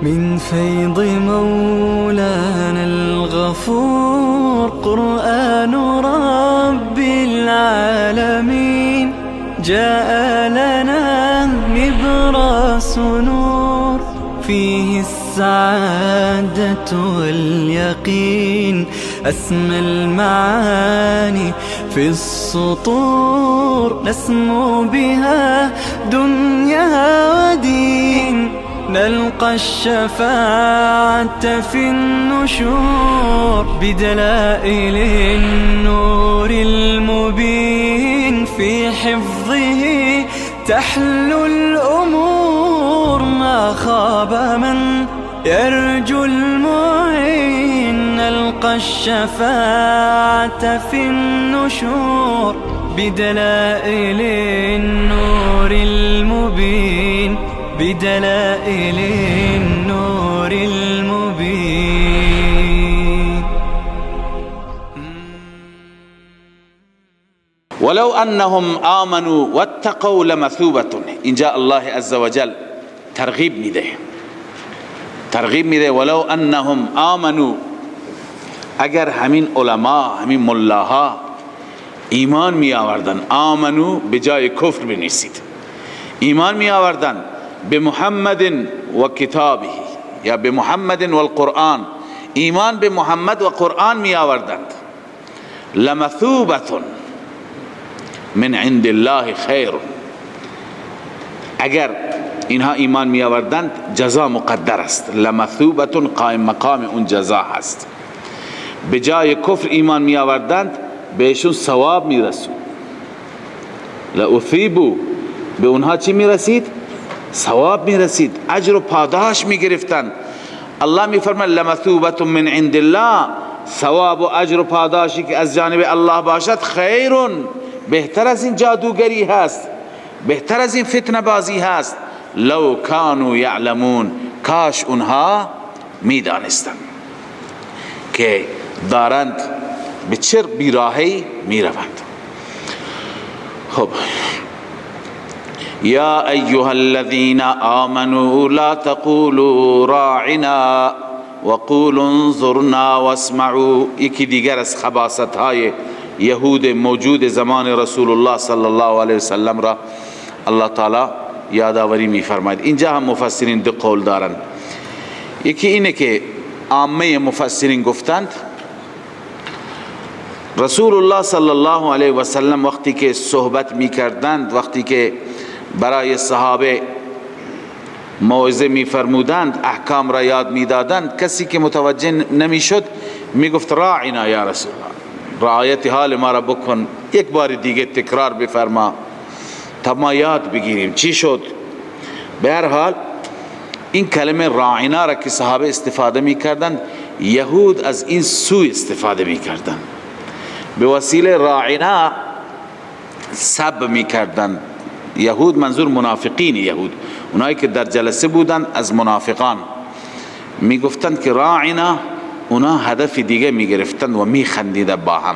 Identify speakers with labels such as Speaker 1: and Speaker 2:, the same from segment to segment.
Speaker 1: من فيض مولانا الغفور. قرآن رب العالمين جاء لنا نبراس نور، فيه السعادة واليقين، أسمى المعاني في السطور، نسمو بها دنيا ودين، نلقى الشفاعة في النشور، بدلائل النور المبين، في حفظه تحلو الأمور، ما خاب من يرجو المعين، نلقى الشفاعة في النشور، بدلائل النور المبين، بدلائل النور المبين.
Speaker 2: ولو انهم آمنوا واتقوا لمثوبة. اینجا الله عزوجل ترغیب میده، ترغیب میده. ولو انهم آمنوا، اگر همین علما، همین ملاها ایمان می آوردن، آمنو به جای کفر بنویسید، ایمان می آوردن به محمد و کتابه یا به محمد و القرآن، ایمان به محمد و قرآن می آوردند، لمثوبة من عند الله خیر، اگر اینها ایمان می آوردند جزا مقدر است. لمثوبة قائم مقام اون جزا هست. به جای کفر ایمان می آوردند بهشون ثواب می رسود، لأثیبوا، به اونها چی می رسید؟ ثواب می رسید، اجر و پاداش می گرفتند. الله می فرماید لمثوبة من عند الله، ثواب و اجر و پاداشی که از جانب الله باشد خیرون، بهتر از این جادوگری هست، بهتر از این فتنه بازی هست. لو کانوا یعلمون، کاش اونها می دانستند که دارند به چه بیراهی می روند. خب یا ایها الذین آمنوا لا تقولوا راعنا وقولوا انظرنا واسمعوا. یکی دیگر از خباثت های یهود موجود زمان رسول الله صلی الله علیه وسلم را الله تعالی یادآوری می فرماید. اینجا هم مفسرین دو قول دارند. یکی اینه که عامه مفسرین گفتند رسول الله صلی الله علیه و سلم وقتی که صحبت می کردند، وقتی که برای صحابه موعظه می فرمودند، احکام را یاد می دادند، کسی که متوجه نمی شد می گفت راعنا یا رسول الله، رعایت حال ما را بکن، یک بار دیگه تکرار بفرما تا ما یاد بگیریم چی شد. به هر حال این کلمه راعنا را که صحابه استفاده می کردند، یهود از این سوی استفاده می کردند، به وسیله راعنا سب می کردند. یهود منظور منافقین یهود، اونایی که در جلسه بودند از منافقان، می گفتند که راعنا، اونا هدف دیگه می گرفتند و می خندیدند با هم.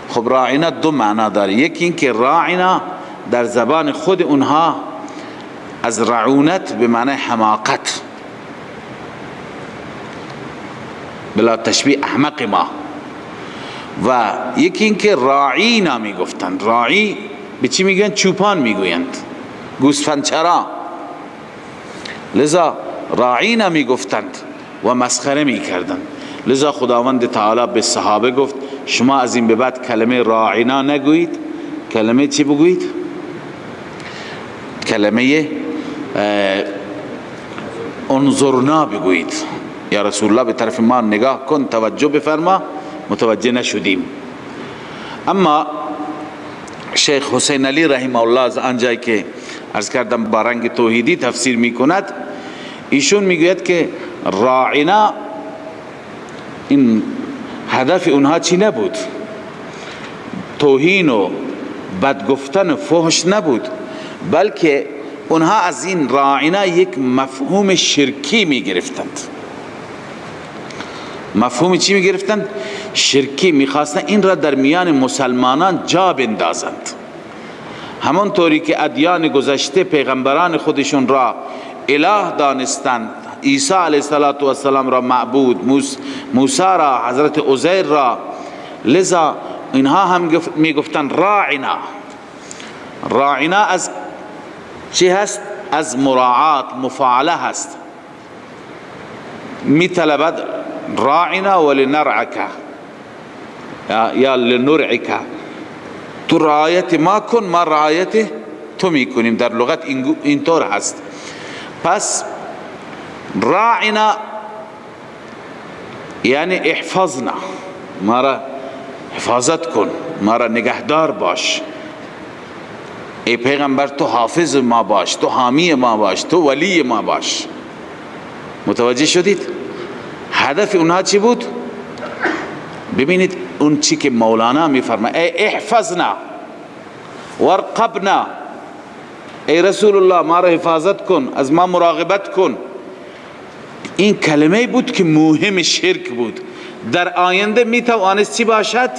Speaker 2: خب راعنا دو معنا داره. یکی این که راعنا در زبان خود اونها از رعونت به معنی حماقت، بلا تشبیه احمق ما، و یکی این که راعینا می گفتند. راعی به چی میگن؟ چوپان میگویند، گوسفندچرا. لذا راعینا میگفتند و مسخره میکردند. لذا خداوند تعالی به صحابه گفت شما از این به بعد کلمه راعینا نگویید، کلمه چی بگویید؟ کلمه انظرنا بگویید. یا رسول الله به طرف ما نگاه کن، توجه بفرما، متوجه نشدیم. اما شیخ حسین علی رحمه الله از آنجایی که عرض کردم با رنگ توحیدی تفسیر میکند، ایشون میگوید که راعنا این هدف اونها چی نبود؟ توهین و بدگفتن و فحش نبود، بلکه اونها از این راعنا یک مفهوم شرکی میگرفتند. مفهوم چی میگرفتند؟ شرکی. میخواستند این را در میان مسلمانان جا بندازند. همانطوری که ادیان گذشته پیغمبران خودشون را اله دانستند، عیسی علیه السلام را معبود، موسی را، حضرت عزیر را. لذا اینها هم میگفتن راعنا. راعنا از چی هست؟ از مراعات، مفاعله هست. میطلبد راعنا ولنرعک یا لنرعک، تو رعایت ما کن، ما رعایت تو میکنیم. در لغت اینطور هست. پس راعنا یعنی احفظنا، ما را حفاظت کن، ما را نگهدار باش. ای پیغمبر تو حافظ ما باش، تو حامی ما باش، تو ولی ما باش. متوجه شدید؟ هدف اونها چی بود؟ ببینید اون چی که مولانا میفرماید، ای احفظنا ورقبنا، ای رسول الله ما را حفاظت کن، از ما مراقبت کن. این کلمه بود که مهم شرک بود. در آینده میتوانست چی باشد؟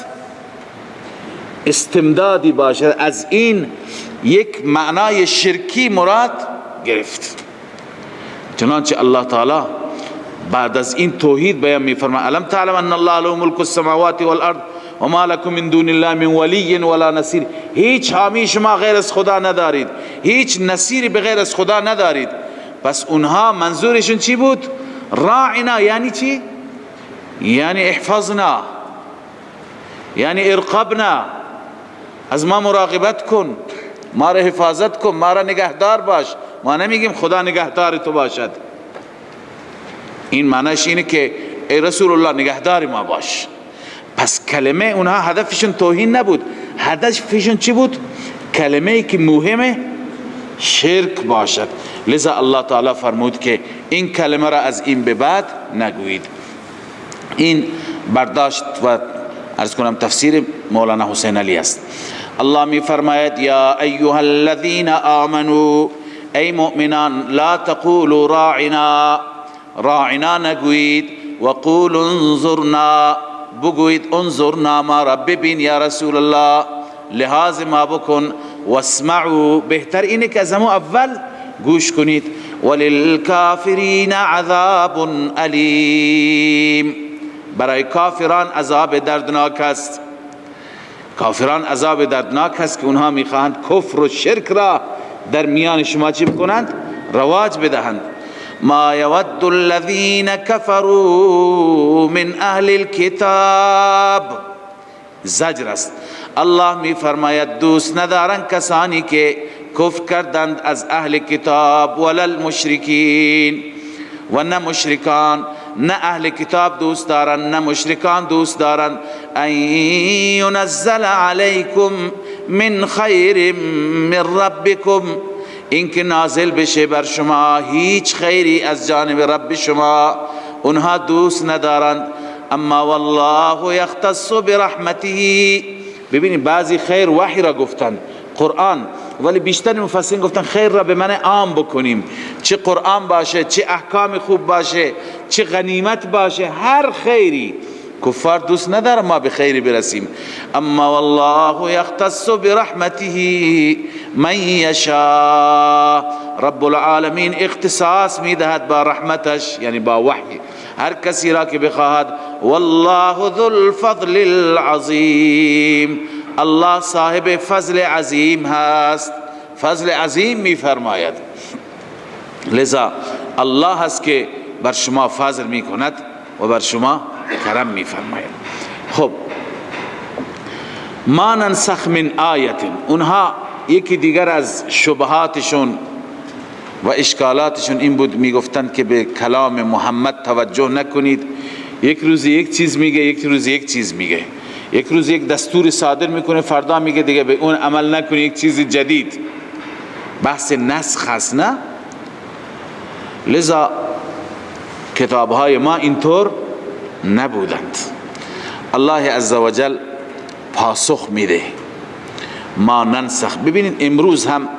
Speaker 2: استمدادی باشد. از این یک معنای شرکی مراد گرفت. چنانچه الله تعالی بعد از این توحید بیان میفرماید، الم تعلم ان الله له ملک السماوات والارض وما لكم من دون الله من ولی ولا نصیر. هیچ حامی شما غیر از خدا ندارید، هیچ نصیری بغیر از خدا ندارید. پس اونها منظورشون چی بود؟ راعنا یعنی چی؟ یعنی احفظنا، یعنی ارقبنا، از ما مراقبت کن، ما را حفاظت کن، ما را نگهدار باش. ما نمیگیم خدا نگهدار تو باشد، این معنیش اینه که ای رسول الله نگهدار ما باش. پس کلمه اونها هدفشون توهین نبود، هدفشون چی بود؟ کلمه ای که مهمه شرک باشد. لذا الله تعالی فرمود که این کلمه را از این به بعد نگویید. این برداشت و عرض کنم تفسیر مولانا حسین علی است. الله می فرماید یا ایها الذین آمنوا، ای مؤمنان، لا تقولوا راعنا، راعنا نگویید، وقولوا انظرنا، بگویید انظرنا، ما را ببین یا رسول الله، لحاظ ما بکن، واسمعوا، بهتر اینه که از همون اول گوش کنید. وللکافرین عذاب الیم، برای کافران عذاب دردناک است. کافران عذاب دردناک است که اونها میخواهند کفر و شرک را در میان شما چی بکنند؟ رواج بدهند. ما یود الذین کفروا من اهل الكتاب، زجر است. الله می فرماید دوست ندارند کسانی که کفر کردند از اهل کتاب، ولا المشرکین، و نه مشرکان، نه اهل کتاب دوست دارند نه مشرکان دوست دارند، ان ینزل علیکم من خیر من ربکم، اینکه نازل بشه بر شما هیچ خیری از جانب رب شما، اونها دوست ندارند. اما والله یختص برحمته، ببینید بعضی خیر وحی را گفتند قرآن، ولی بیشتر مفسرین گفتن خیر را به معنی عام بکنیم، چه قرآن باشه، چه احکام خوب باشه، چه غنیمت باشه، هر خیری. کفار دوست نداره ما به خیری برسیم. اما والله یختص برحمته من یشاء، رب العالمین اختصاص میدهد با رحمتش، یعنی با وحی، هر کسی را که بخواهد. والله ذو الفضل العظیم، الله صاحب فضل عظیم هست، فضل عظیم میفرماید. لذا الله هست که بر شما فضل میکند و بر شما کرم میفرماید. خب ما ننسخ من آیت، اونها یکی دیگر از شبهاتشون و اشکالاتشون این بود، میگفتند که به کلام محمد توجه نکنید، یک روز یک چیز میگه، یک روز یک چیز میگه، یک روز یک دستور صادر میکنه، فردا میگه دیگه به اون عمل نکنی، یک چیز جدید. بحث نسخ هست نه؟ لذا کتابهای ما اینطور نبودند. الله عزوجل پاسخ میده ما ننسخ. ببینید امروز هم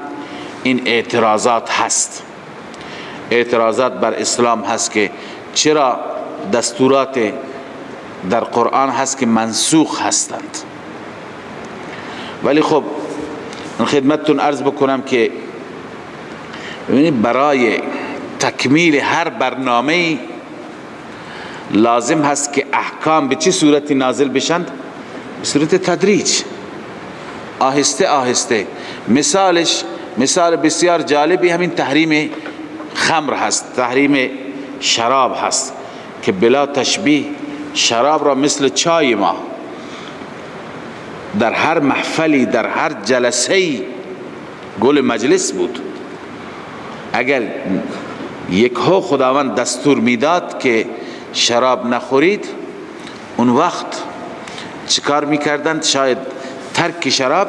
Speaker 2: این اعتراضات هست، اعتراضات بر اسلام هست که چرا دستورات در قرآن هست که منسوخ هستند. ولی خب خدمتتون عرض بکنم که ببینید برای تکمیل هر برنامه لازم هست که احکام به چه صورتی نازل بشند؟ به صورت تدریج، آهسته آهسته. مثالش، مثال بسیار جالبی همین تحریم خمر هست، تحریم شراب هست که بلا تشبیه شراب را مثل چای ما در هر محفلی، در هر جلسه‌ای گل مجلس بود. اگر یک ها خداوند دستور میداد که شراب نخورید، اون وقت چیکار میکردند؟ شاید ترک شراب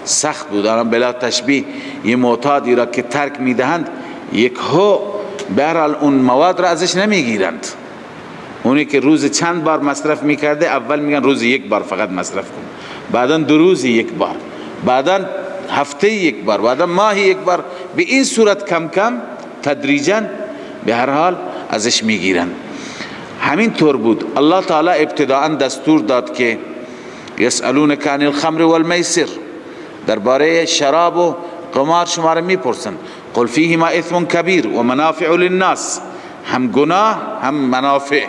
Speaker 2: سخت بود. الان بلا تشبیه یه معتادی را که ترک میدهند، یک ها به هر حال اون مواد را ازش نمیگیرند. اونی که روز چند بار مصرف میکرده، اول میگن روز یک بار فقط مصرف کن، بعدا دو روز یک بار، بعدا هفته یک بار، بعدا ماهی یک بار. به این صورت کم کم تدریجا به هر حال ازش میگیرن. همین طور بود. الله تعالی ابتداء دستور داد که یسألونک عن الخمر والمیسر، درباره شراب و قمار شما را میپرسند. قل فیهما اثم کبیر و منافع للناس، هم گناه هم منافع،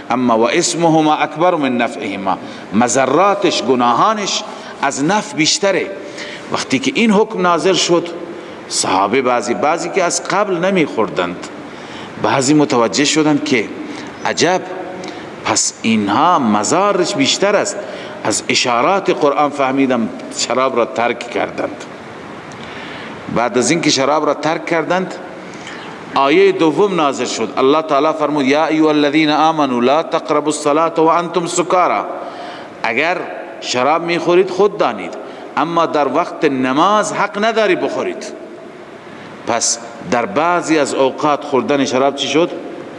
Speaker 2: اما و اسمهما اکبر من نفعهما، مضراتش گناهانش از نفع بیشتره. وقتی که این حکم نازل شد، صحابه بعضی که از قبل نمیخوردند، بعضی متوجه شدند که عجب، پس اینها مضارش بیشتر است. از اشارات قرآن فهمیدم شراب را ترک کردند. بعد از اینکه شراب را ترک کردند، آیه دوم نازل شد. الله تعالی فرمود یا ایها الذین آمنوا لا تقربوا الصلاة وانتم سکارا، اگر شراب میخورید خود دانید، اما در وقت نماز حق نداری بخورید. پس در بعضی از اوقات خوردن شراب چی شد؟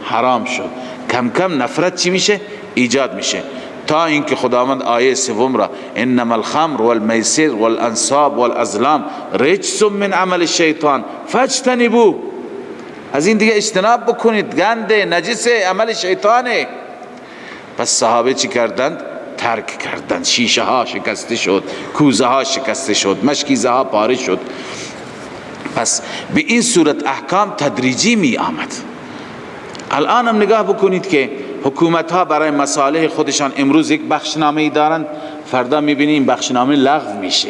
Speaker 2: حرام شد. کم کم نفرت چی میشه؟ ایجاد میشه، تا اینکه خداوند آیه سوم را انما الخمر والمیسر والانصاب والازلام رجس من عمل الشیطان فاجتنبوه، از این دیگه اجتناب بکنید، گنده نجس عمل شیطانه. پس صحابه چی کردند؟ ترک کردند. شیشه ها شکسته شد، کوزه ها شکسته شد، مشکیزه ها پاره شد. پس به این صورت احکام تدریجی می آمد. الان هم نگاه بکنید که حکومت ها برای مصالح خودشان امروز یک بخشنامه ای دارند، فردا می بینیم بخشنامه لغو میشه.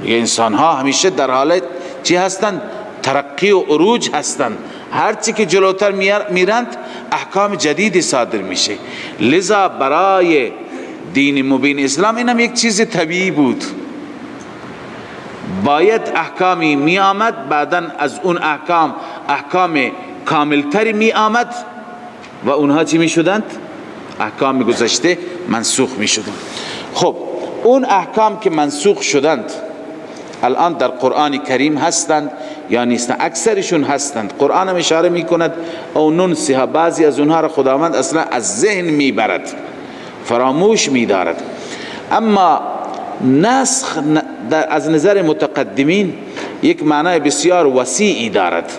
Speaker 2: انسان ها همیشه در حالت چی هستند؟ ترقی و عروج هستند. هرچی که جلوتر میرند احکام جدیدی صادر میشه. لذا برای دین مبین اسلام اینم یک چیز طبیعی بود، باید احکامی می آمد، بعدا از اون احکام احکام کاملتری می آمد و اونها چی می شدند؟ احکام گذشته منسوخ می شدند. خب اون احکام که منسوخ شدند الان در قرآن کریم هستند یا نیستند؟ اکثرشون هستند. قرآن هم اشاره می کند او ننسیها، بعضی از اونها را خداوند اصلا از ذهن می برد، فراموش می دارد. اما نسخ از نظر متقدمین یک معنای بسیار وسیعی دارد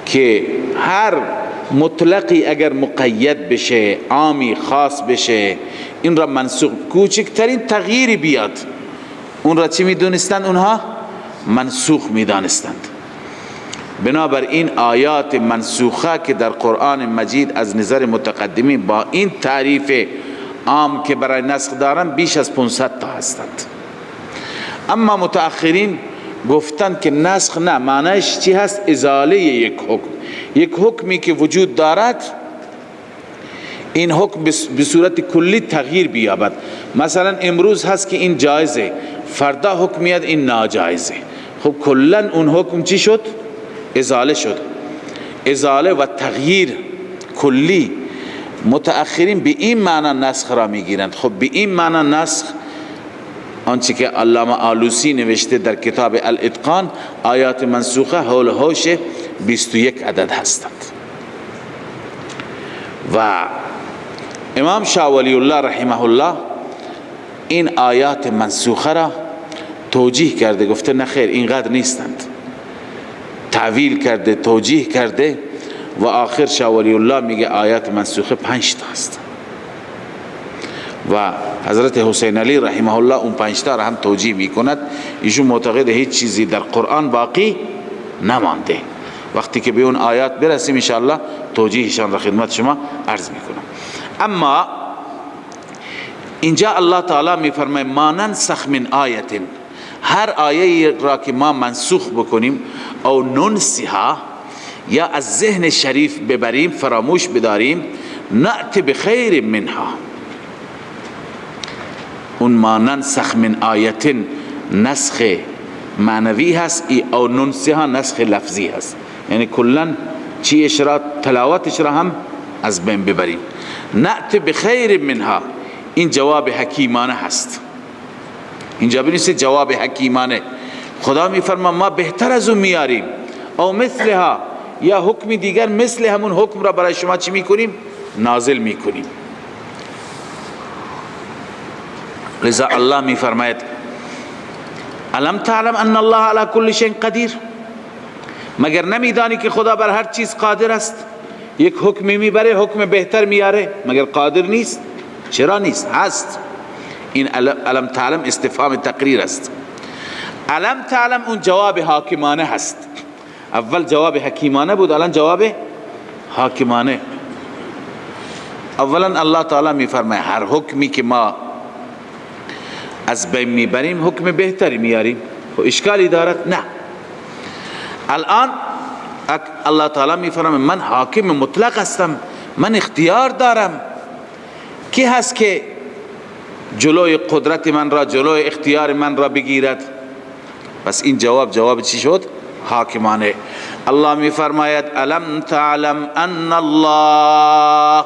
Speaker 2: که هر مطلقی اگر مقید بشه، عامی خاص بشه، این را منسوخ، کوچکترین تغییری بیاد اون را چی میدونستند؟ اونها منسوخ میدانستند. بنابراین آیات منسوخه که در قرآن مجید از نظر متقدمین با این تعریف عام که برای نسخ دارن بیش از 500 تا هستند. اما متأخرین گفتند که نسخ نه، معنیش چی هست؟ ازاله یک حکم، یک حکمی که وجود دارد این حکم به صورت کلی تغییر بیابد. مثلا امروز هست که این جایزه، فردا حکم میاد این ناجایزه. خب کلا اون حکم چی شد؟ ازاله شد. ازاله و تغییر کلی. متأخرین به این معنی نسخ را میگیرند. خب به این معنی نسخ آنچه که علامه آلوسی نوشته در کتاب الاتقان، آیات منسوخه حول هوش 21 عدد هستند. و امام شاه ولی الله رحمه الله این آیات منسوخه را توجیه کرده، گفته نه خیر اینقدر نیستند، تعویل کرده، توجیه کرده و آخر شاه ولی الله میگه آیات منسوخه 5 تا هست. و حضرت حسین علی رحمه الله اون 5 تا را هم توجیه میکند. ایشون معتقد هیچ چیزی در قرآن باقی نمانده. وقتی که به اون آیات برسیم انشاءالله توجیهشان را خدمت شما عرض میکنم. اما اینجا الله تعالی میفرماید ما ننسخ من آیت، هر آیه را که ما منسوخ بکنیم او ننسها، یا از ذهن شریف ببریم، فراموش بداریم، نأتی بخیر منها. اون ما ننسخ من آیت نسخ معنوی هست، او ننسها نسخ لفظی هست، یعنی کلا چی اشرا تلاوتش را هم از بین ببریم. نأتی بخیر منها، این جواب حکیمانه هست. اینجا بنویسید جواب حکیمانه. خدا میفرما ما بهتر از اون میاریم، او مثلها، یا حکم دیگر مثل همون حکم را برای شما چی میکنیم؟ نازل میکنیم. لذا الله میفرماید الم تعلم ان الله علی کل شیء قدیر، مگر نمیدانی که خدا بر هر چیز قادر است؟ یک حکمی میبره، حکم بهتر میاره، مگر قادر نیست؟ چرا نیست؟ هست. این الم تعلم استفهام تقریر است. الم تعلم اون جواب حاکمانه هست. اول جواب حکیمانه بود، الان جواب حاکمانه. اولا الله تعالی میفرماید هر حکمی که ما از بین میبریم حکم بهتری میاریم. خب اشکالی دارد؟ نه. الان الله تعالی میفرماید من حاکم مطلق هستم، من اختیار دارم. کی هست که جلوی قدرت من را، جلوی اختیار من را بگیرد؟ پس این جواب جواب چی شد؟ حاکمانه. الله می فرماید الم تعلم ان الله،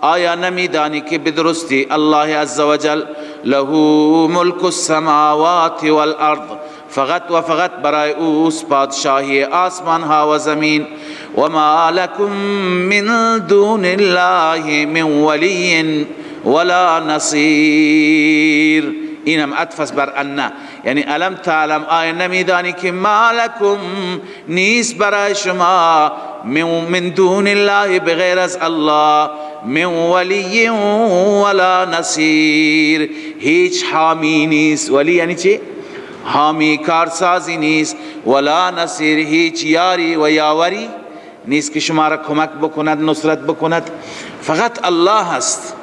Speaker 2: آیا نمیدانی که بدرستی الله عزوجل له ملک السماوات والارض، فقط و فقط برای اوست پادشاهی آسمان ها و زمین، و ما لکم من دون الله من ولی ولا نصیر. اینم عطف بر ان، یعنی الم تعلم، آیا نمیدانی که ما لکم نیست برای شما من دون الله بغیر از الله من ولی ولا نصیر، هیچ حامی نیست. ولی یعنی چی؟ حامی، کارسازی نیست، ولا نصیر، هیچ یاری و یاوری نیست که شما را کمک بکند، نصرت بکند. فقط الله هست.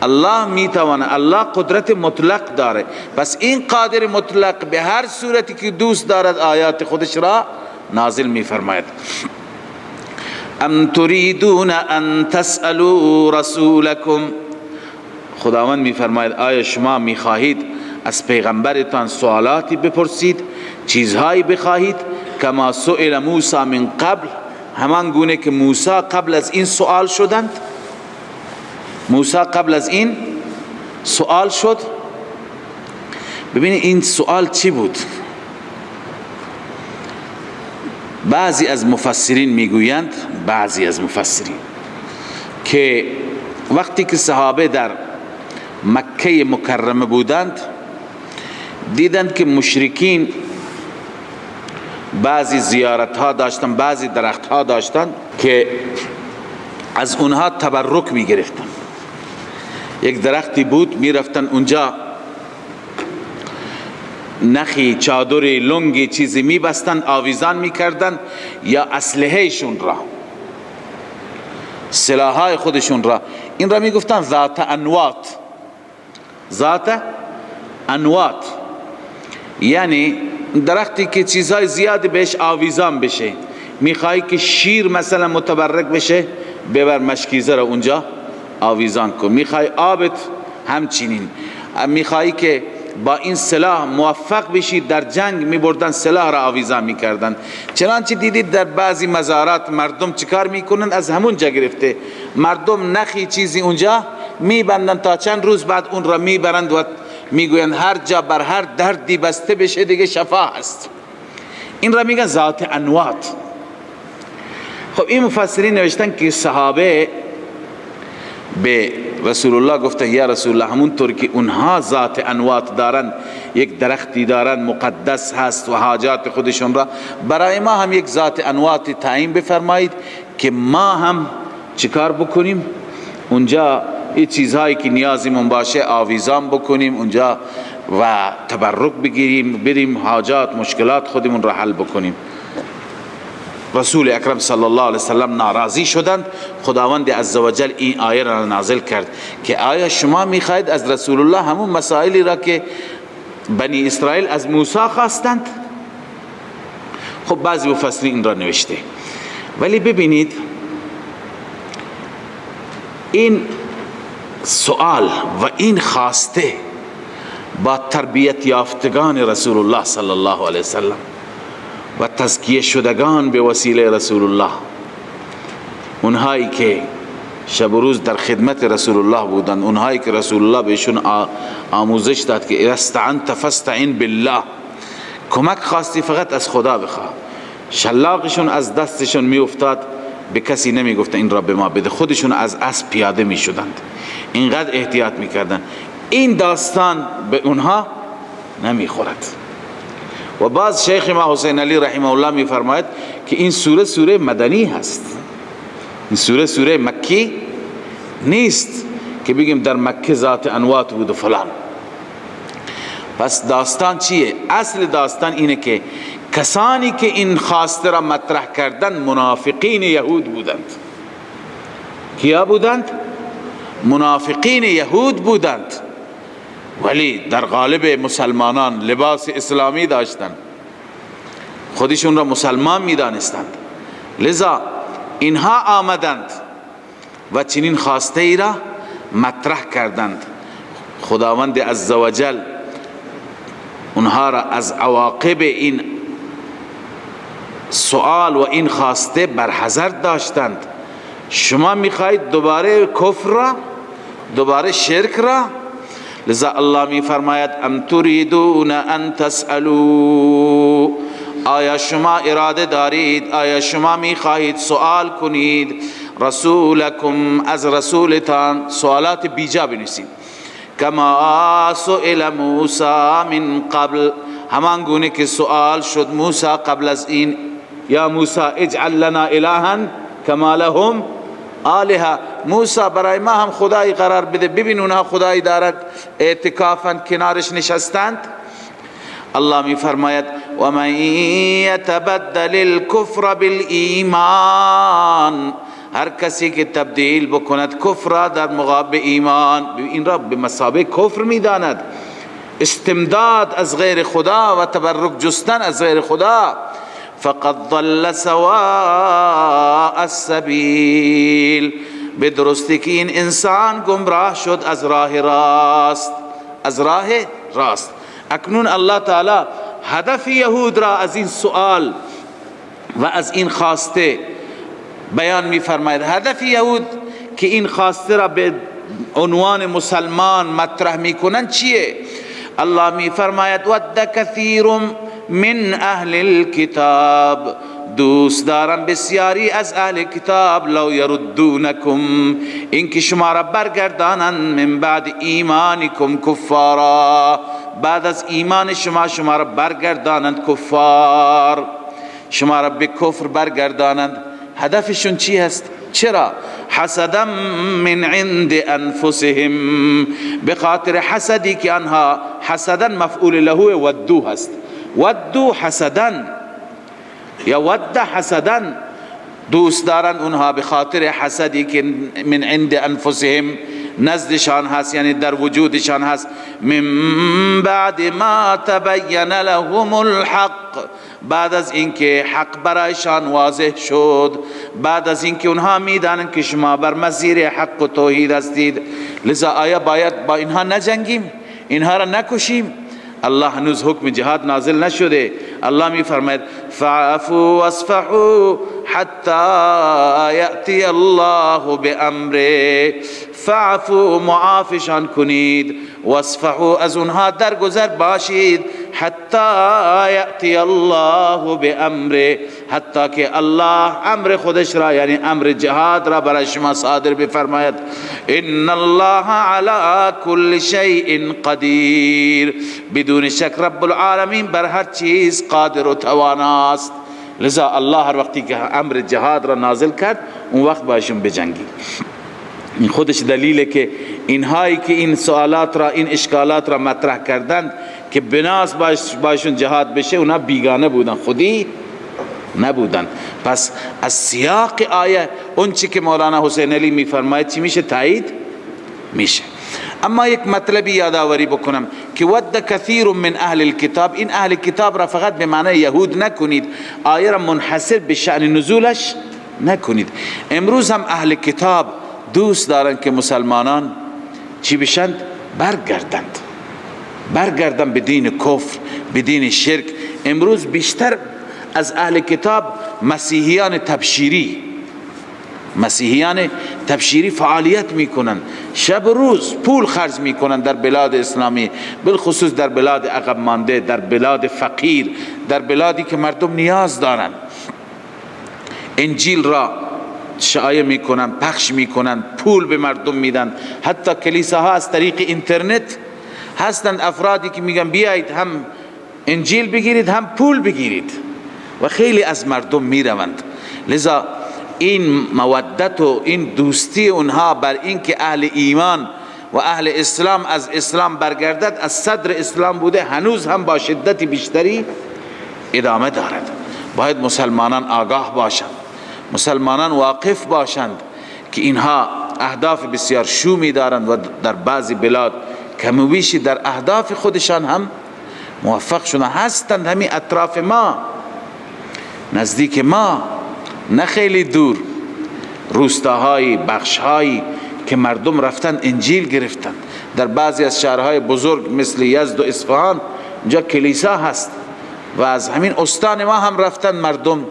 Speaker 2: الله میتواند، الله قدرت مطلق داره. پس این قادر مطلق به هر صورتی که دوست دارد آیات خودش را نازل میفرماید. ام تريدون ان تسألوا رسولكم، خداوند میفرماید آیا شما میخواهید از پیغمبرتان سوالاتی بپرسید، چیزهایی بخواهید؟ کما سئل موسی من قبل، همان گونه که موسی قبل از این سوال شدند. موسی قبل از این سوال شد. ببینید این سوال چی بود؟ بعضی از مفسرین میگویند، بعضی از مفسرین که وقتی که صحابه در مکه مکرمه بودند دیدند که مشرکین بعضی زیارت ها داشتند، بعضی درخت ها داشتند که از اونها تبرک می گرفتند. یک درختی بود می رفتن اونجا نخی، چادری، لنگی چیزی می بستن، آویزان می کردن یا اسلحهشون را، سلاحهای خودشون را. این را می گفتن ذات انوات. ذات انوات یعنی درختی که چیزهای زیادی بهش آویزان بشه. میخوای که شیر مثلا متبرک بشه، ببر مشکیزه را اونجا آویزان کن. میخوای آبت همچنین. میخوای که با این سلاح موفق بشی در جنگ، میبردن سلاح را آویزان میکردن. چنانچه دیدید در بعضی مزارات مردم چیکار میکنن؟ از همون جا گرفته مردم نخی چیزی اونجا میبندن تا چند روز بعد اون را میبرند و میگویند هر جا بر هر دردی بسته بشه دیگه شفا هست. این را میگن ذات انوات. خب این مفسرین نوشتن که صحابه به رسول الله گفتن یا رسول الله، همونطور که اونها ذات انوات دارن، یک درختی دارن مقدس هست و حاجات خودشون را، برای ما هم یک ذات انوات تعیین بفرمایید که ما هم چیکار بکنیم اونجا، این چیزهایی که نیازمون باشه آویزان بکنیم اونجا و تبرک بگیریم، بریم حاجات مشکلات خودمون را حل بکنیم. رسول اکرم صلی الله علیه وسلم ناراضی شدند. خداوند عزوجل این آیه را نازل کرد که آیا شما میخواهید از رسول الله همون مسائلی را که بنی اسرائیل از موسی خواستند؟ خب بعضی مفسرین این را نوشته، ولی ببینید این سوال و این خواسته با تربیت یافتگان رسول الله صلی الله علیه وسلم و تزکیه شدگان به وسیله رسول الله، اونهایی که شب و روز در خدمت رسول الله بودند، اونهایی که رسول الله بهشون آموزش داد که استعنت فاستعن بالله، کمک خواستی فقط از خدا بخواه، شلاقشون از دستشون میافتاد به کسی نمیگفت این را به ما بده، خودشون از اسب پیاده میشدند، اینقدر احتیاط میکردند. این داستان به اونها نمیخورد. و باز شیخ ما حسین علی رحمه الله میفرماید که این سوره سوره مدنی هست، این سوره سوره مکی نیست که بگیم در مکه ذات انوات بود و فلان. پس داستان چیه؟ اصل داستان اینه که کسانی که این خواسته را مطرح کردن منافقین یهود بودند. کیا بودند؟ منافقین یهود بودند، ولی در غالب مسلمانان لباس اسلامی داشتند، خودشون را مسلمان میدانستند، لذا اینها آمدند و چنین خواسته ای را مطرح کردند. خداوند عزوجل اونها را از عواقب این سؤال و این خواسته برحذر داشتند. شما میخواهید دوباره کفر را، دوباره شرک را؟ لذا الله می فرماید ام تريدون ان تسألوا، آیا شما اراده دارید، آیا شما میخواهید سؤال کنید رسولکم، از رسولتان سوالات بیجا بنویسید، کما سئل موسی من قبل، همان گونه که سؤال شد موسی قبل از این، یا موسی اجعل لنا الها کما لهم آلهه، موسی برای ما هم خدایی قرار بده، ببین اونها خدایی دارد، اعتکافا کنارش نشستند. الله می فرماید و من یتبدل الكفر بالایمان، هر کسی که تبدیل بکند کفر را در مقابل ایمان، این را به مثابه کفر می داند، استمداد از غیر خدا و تبرک جستن از غیر خدا، فقد ضل سواء السبیل، به درستی که این انسان گمراه شد از راه راست، از راه راست. اکنون الله تعالی هدف یهود را از این سؤال و از این خواسته بیان می فرماید. هدف یهود که این خواسته را به عنوان مسلمان مطرح می کنند چیه؟ الله می فرماید ود کثیر من اهل الكتاب، دوست دارم بسیاری از اهل کتاب، لو یردونکم، اینکه شما را برگردانند، من بعد ایمانکم کفارا، بعد از ایمان شما شما را برگردانند کفار، شما را به کفر برگردانند. هدفشون چی هست؟ چرا؟ حسدا من عند انفسهم، به خاطر حسدی که آنها، حسدا مفعول له ودو هست، ودو حسدا یا ود حسدا، دوست دارند اونها به خاطر حسدی که من عند انفسهم، نزدشان هست، یعنی در وجودشان هست، من بعد ما تبین لهم الحق، بعد از اینکه حق برایشان واضح شد، بعد از اینکه اونها میدانند که شما بر مسیر حق و توحید هستید، لذا آیا باید با اینها نجنگیم، اینها را نکشیم؟ الله هنوز حکم جهاد نازل نشده. الله می فرماید فعفوا واصفحوا حتی یأتی الله بامره، فعفوا معافشان کنید، واصفحوا از اونها درگذر باشید، حتی یأتی الله بامره، حتی که الله امر خودش را، یعنی امر جهاد را برای شما صادر بفرماید. ان الله علی کل شیء قدیر، بدون شک رب العالمین بر هر چیز قادر و تواناست. لذا الله هر وقتی که امر جهاد را نازل کرد اون وقت باشون بجنگی. این خودش دلیله که اینهایی که این سوالات را، این اشکالات را مطرح کردند که بناس باشون جهاد بشه، اونا بیگانه بودن، خودی نبودند. پس از سیاق آیه اون چی که مولانا حسین علی میفرماید چی میشه؟ تایید میشه. اما یک مطلبی یادآوری بکنم که ود کثیر من اهل الكتاب، این اهل کتاب را فقط به معنی یهود نکنید، آیه را منحصر به شأن نزولش نکنید. امروز هم اهل کتاب دوست دارند که مسلمانان چی بشند؟ برگردند، برگردند به دین کفر، به دین شرک. امروز بیشتر از اهل کتاب مسیحیان تبشیری، مسیحیان تبشیری فعالیت میکنن، شب و روز پول خرج میکنن در بلاد اسلامی، بالخصوص در بلاد عقب مانده، در بلاد فقیر، در بلادی که مردم نیاز دارن. انجیل را شایع میکنن، پخش میکنن، پول به مردم میدن. حتی کلیساها از طریق اینترنت هستند افرادی که میگن بیایید هم انجیل بگیرید هم پول بگیرید، و خیلی از مردم میروند. لذا این مودت و این دوستی اونها بر اینکه اهل ایمان و اهل اسلام از اسلام برگردد، از صدر اسلام بوده، هنوز هم با شدت بیشتری ادامه دارد. باید مسلمانان آگاه باشند، مسلمانان واقف باشند که اینها اهداف بسیار شومی دارند و در بعضی بلاد کمویشی در اهداف خودشان هم موفق شدن هستند. همین اطراف ما، نزدیک ما، نه خیلی دور، روستاهای، بخشهایی که مردم رفتن انجیل گرفتن. در بعضی از شهرهای بزرگ مثل یزد و اصفهان اونجا کلیسا هست و از همین استان ما هم رفتن مردم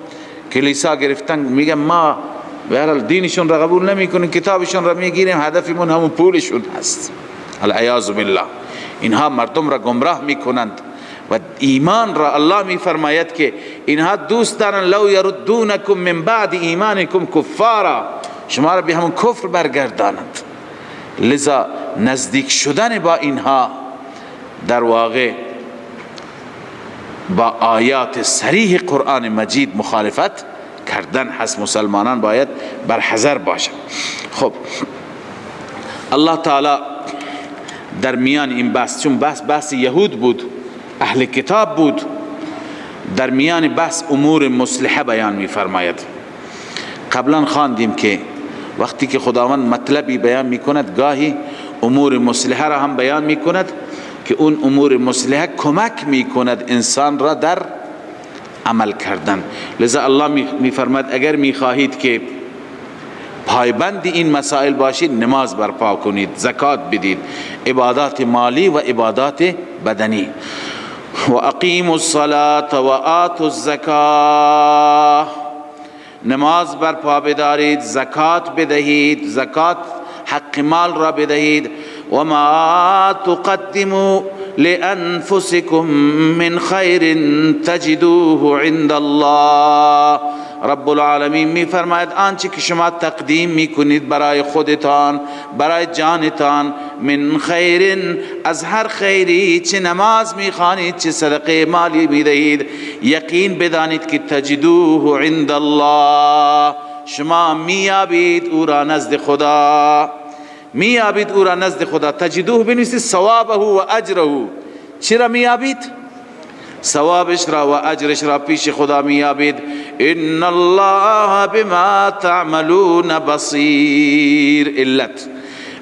Speaker 2: کلیسا گرفتن. میگن ما به هر حال دینشون را قبول نمیکنیم، کتابشون را میگیریم، هدفمون همون پولشون هست. العیاذ بالله. اینها مردم را گمراه میکنند و ایمان را الله میفرماید که اینها دوست دارن لو یردونکم من بعد ایمانکم کفارا، شما را به همون کفر برگردانند. لذا نزدیک شدن با اینها در واقع با آیات صریح قرآن مجید مخالفت کردن هست. مسلمانان باید بر حذر باشند. خب الله تعالی در میان این بحث، چون بحث یهود بود، اهل کتاب بود، در میان بحث امور مصلحه بیان می فرماید. قبلا خواندیم که وقتی که خداوند مطلبی بیان می کند، گاهی امور مصلحه را هم بیان می کند که اون امور مصلحه کمک می کند انسان را در عمل کردن. لذا الله می فرماید اگر می خواهید که پایبند این مسائل باشید، نماز برپا کنید، زکات بدید، عبادات مالی و عبادات بدنی. و اقیموا الصلاة و آتوا الزکاة، نماز برپا بدارید، زکات بدهید، زکات حق مال را بدهید. و ما تقدموا لانفسکم من خیر تجدوه عند الله. رب العالمین می فرماید آنچه که شما تقدیم می کنید برای خودتان، برای جانتان، من خیر، از هر خیری، چه نماز می خوانید، چه صدقه مالی می دهید، یقین بدانید که تجدوه عند الله، شما میابید او را نزد خدا، میابید او را نزد خدا. تجدوه بنویسید ثوابه و اجره. چرا میابید؟ ثوابش را و اجرش را پیش خدا میابید. ان الله بما تعملون بصیر. علت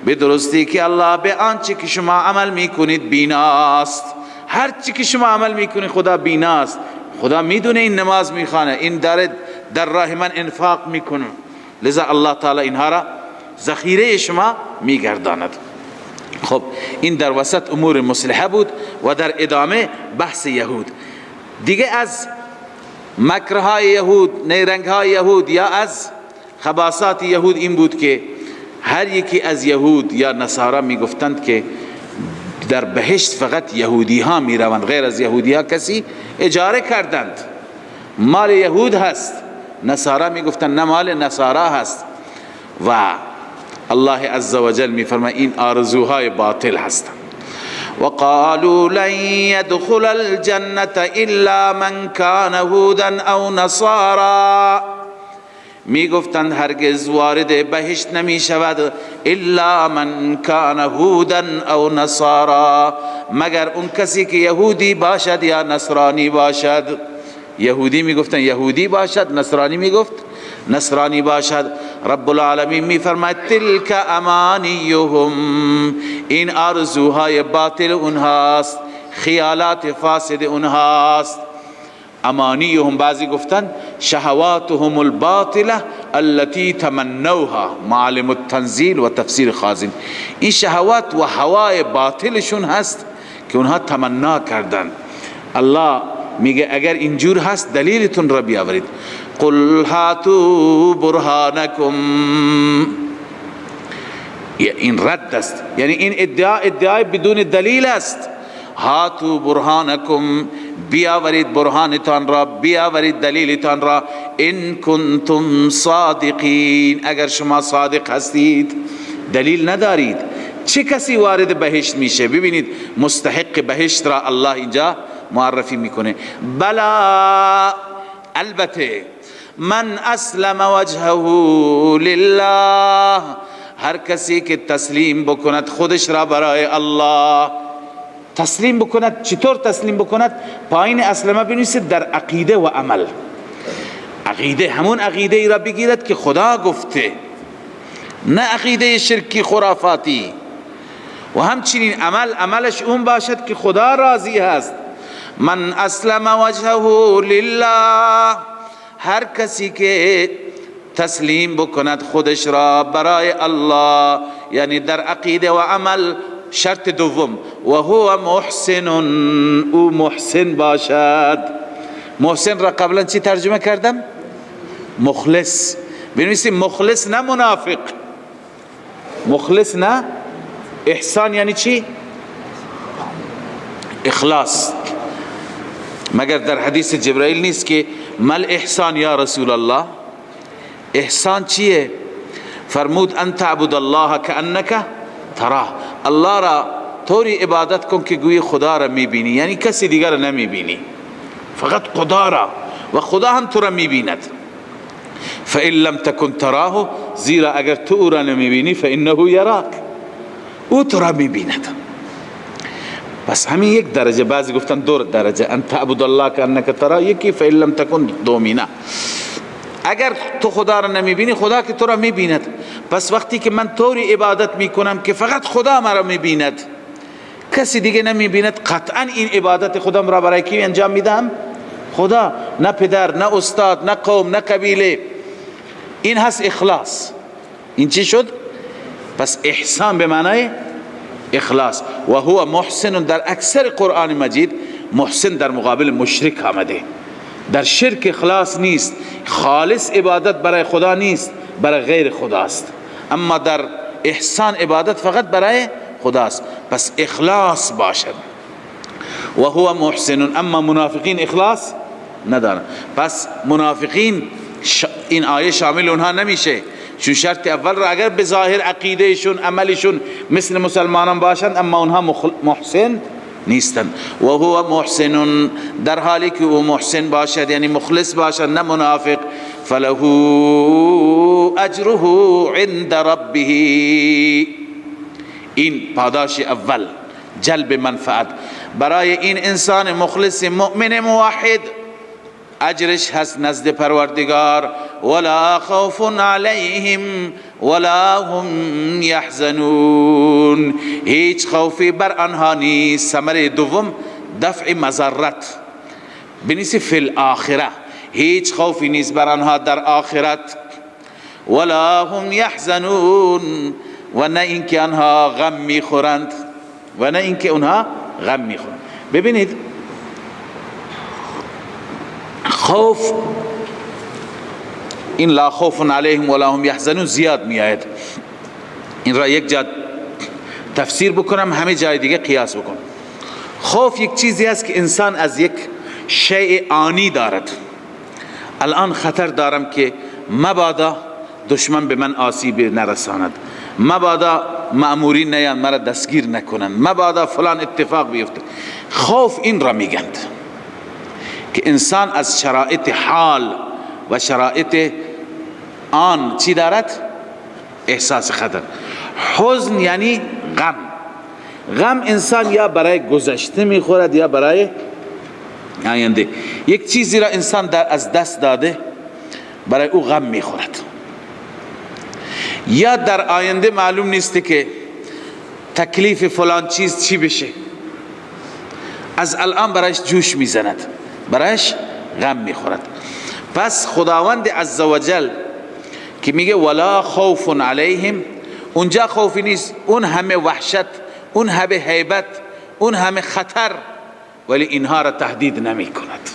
Speaker 2: به درستی که الله به آنچه که شما عمل میکنید بیناست. هر چی که شما عمل میکنید خدا بیناست. خدا میدونه این نماز میخوانه، این داره در راه من انفاق میکنه، لذا الله تعالی اینها را ذخیره شما میگرداند. خب این در وسط امور مصلحه بود و در ادامه بحث یهود. دیگه از مکرهای یهود، نیرنگهای یهود یا از خباثات یهود این بود که هر یکی از یهود یا نصارا میگفتند که در بهشت فقط یهودی ها میروند، غیر از یهودی ها کسی اجاره کردند، مال یهود هست. نصارا میگفتند نه، مال نصارا هست. و الله عزوجل میفرماید این آرزوهای باطل هستند. وقالوا لن يدخل الجنة الا من كان هودا او نصارا. میگفتند هرگز وارد بهشت نمی شود الا من کان هودا او نصارا، مگر اون کسی که یهودی باشد یا نصرانی باشد. یهودی میگفتن یهودی باشد، نصرانی میگفت نصرانی باشد. رب العالمین میفرماید تلک امانیهم، این آرزوهای باطل اونهاست، خیالات فاسد اونهاست. امانیهم بعضی گفتن شهواتهم الباطله التي تمنوها، معالم التنزیل و تفسیر خازن. این شهوات و هوای باطلشون هست که اونها تمنا کردن. الله میگه اگر اینجور هست دلیلتون را بیاورید. قل هاتوا برهانکم، این رد است، یعنی این ادعا ادعای بدون دلیل است. هاتوا برهانکم، بیاورید برهانتان را، بیاورید دلیلتان را. ان کنتم صادقین، اگر شما صادق هستید. دلیل ندارید. چه کسی وارد بهشت میشه؟ ببینید مستحق بهشت را الله اینجا معرفی میکنه. بلا، البته، من اسلم وجهه لله، هر کسی که تسلیم بکند خودش را برای الله. تسلیم بکند، چطور تسلیم بکند؟ پایین اسلمه بنویسید در عقیده و عمل. عقیده همون عقیده ای را بگیرد که خدا گفته، نه عقیده شرکی خرافاتی. و همچنین عمل، عملش اون باشد که خدا راضی هست. من اسلم وجهه لله، هر کسی که تسلیم بکند خودش را برای الله، یعنی در عقیده و عمل. شرط دوم، و هو محسن، او محسن باشد. محسن را قبلا چی ترجمه کردم؟ مخلص. بنویسیم مخلص نه منافق، مخلص نه. احسان یعنی چی؟ اخلاص. مگر در حدیث جبرائیل نیست که مل احسان یا رسول الله؟ احسان چیه؟ فرمود ان تعبد الله کأنک تراه، الله را طوری عبادت کن که گویی خدا را میبینی، یعنی کسی دیگر را نمیبینی، فقط خدا را، و خدا هم تو را میبیند. فإن لم تکن تراه، زیرا اگر تو او را نمیبینی، فإنه یراک، او تو را میبیند. پس همین یک درجه، بعضی گفتن دو درجه، ان تعبد الله کأنک تراه یکی، فإن لم تکن دومینا. اگر تو خدا را نمیبینی، خدا که تو را میبیند. پس وقتی که من طوری عبادت میکنم که فقط خدا مرا میبیند، کسی دیگه نمیبیند، قطعا این عبادت خودم را برای کی انجام میدم؟ خدا، نه پدر، نه استاد، نه قوم، نه قبیله. این هست اخلاص. این چی شد؟ پس احسان به معنای اخلاص. و هو محسن، در اکثر قرآن مجید محسن در مقابل مشرک آمده. در شرک اخلاص نیست، خالص عبادت برای خدا نیست، برای غیر خداست. اما در احسان عبادت فقط برای خداست. پس اخلاص باشد. و هو محسن. اما منافقین اخلاص ندارن. پس منافقین این آیه شامل اونها نمیشه، چون شرط اول را اگر به ظاهر عقیدهشون عملشون مثل مسلمانان باشند، اما اونها محسن نیستن. و هو محسن، در حالی که او محسن باشد، یعنی مخلص باشد، نه منافق. فله اجره عند ربه، این پاداش اول، جلب منفعت برای این انسان مخلص مؤمن موحد، اجرش هست نزد پروردگار. ولا خوف علیهم ولا هم یحزنون، هیچ خوفی بر آنها نیست. ثمره دوم دفع مضرت، بنیسی فی الاخره، هیچ خوفی نیست بر آنها در آخرت. ولا هم یحزنون، و نه اینکه آنها غم میخورند، و نه اینکه آنها غم میخورند. ببینید خوف، این لا خوف علیهم ولا هم یحزنون زیاد می آید. این را یک جا تفسیر بکنم، همه جای دیگه قیاس بکنم. خوف یک چیزی است که انسان از یک شیء آنی دارد. الان خطر دارم که مبادا دشمن به من آسیب نرساند، مبادا مأمورین نیان مرا دستگیر نکنند، مبادا فلان اتفاق بیفته. خوف این را میگند که انسان از شرایط حال و شرایط آن چی دارد؟ احساس خطر. حزن یعنی غم. غم انسان یا برای گذشته میخورد یا برای آینده. یک چیزی را انسان در از دست داده، برای او غم میخورد، یا در آینده معلوم نیست که تکلیف فلان چیز چی بشه، از الان برایش جوش میزند، برایش غم میخورد. پس خداوند عزوجل که میگه ولا خوف علیهم، اونجا خوفی نیست، اون همه وحشت، اون همه هیبت، اون همه خطر، ولی اینها را تهدید نمی کند،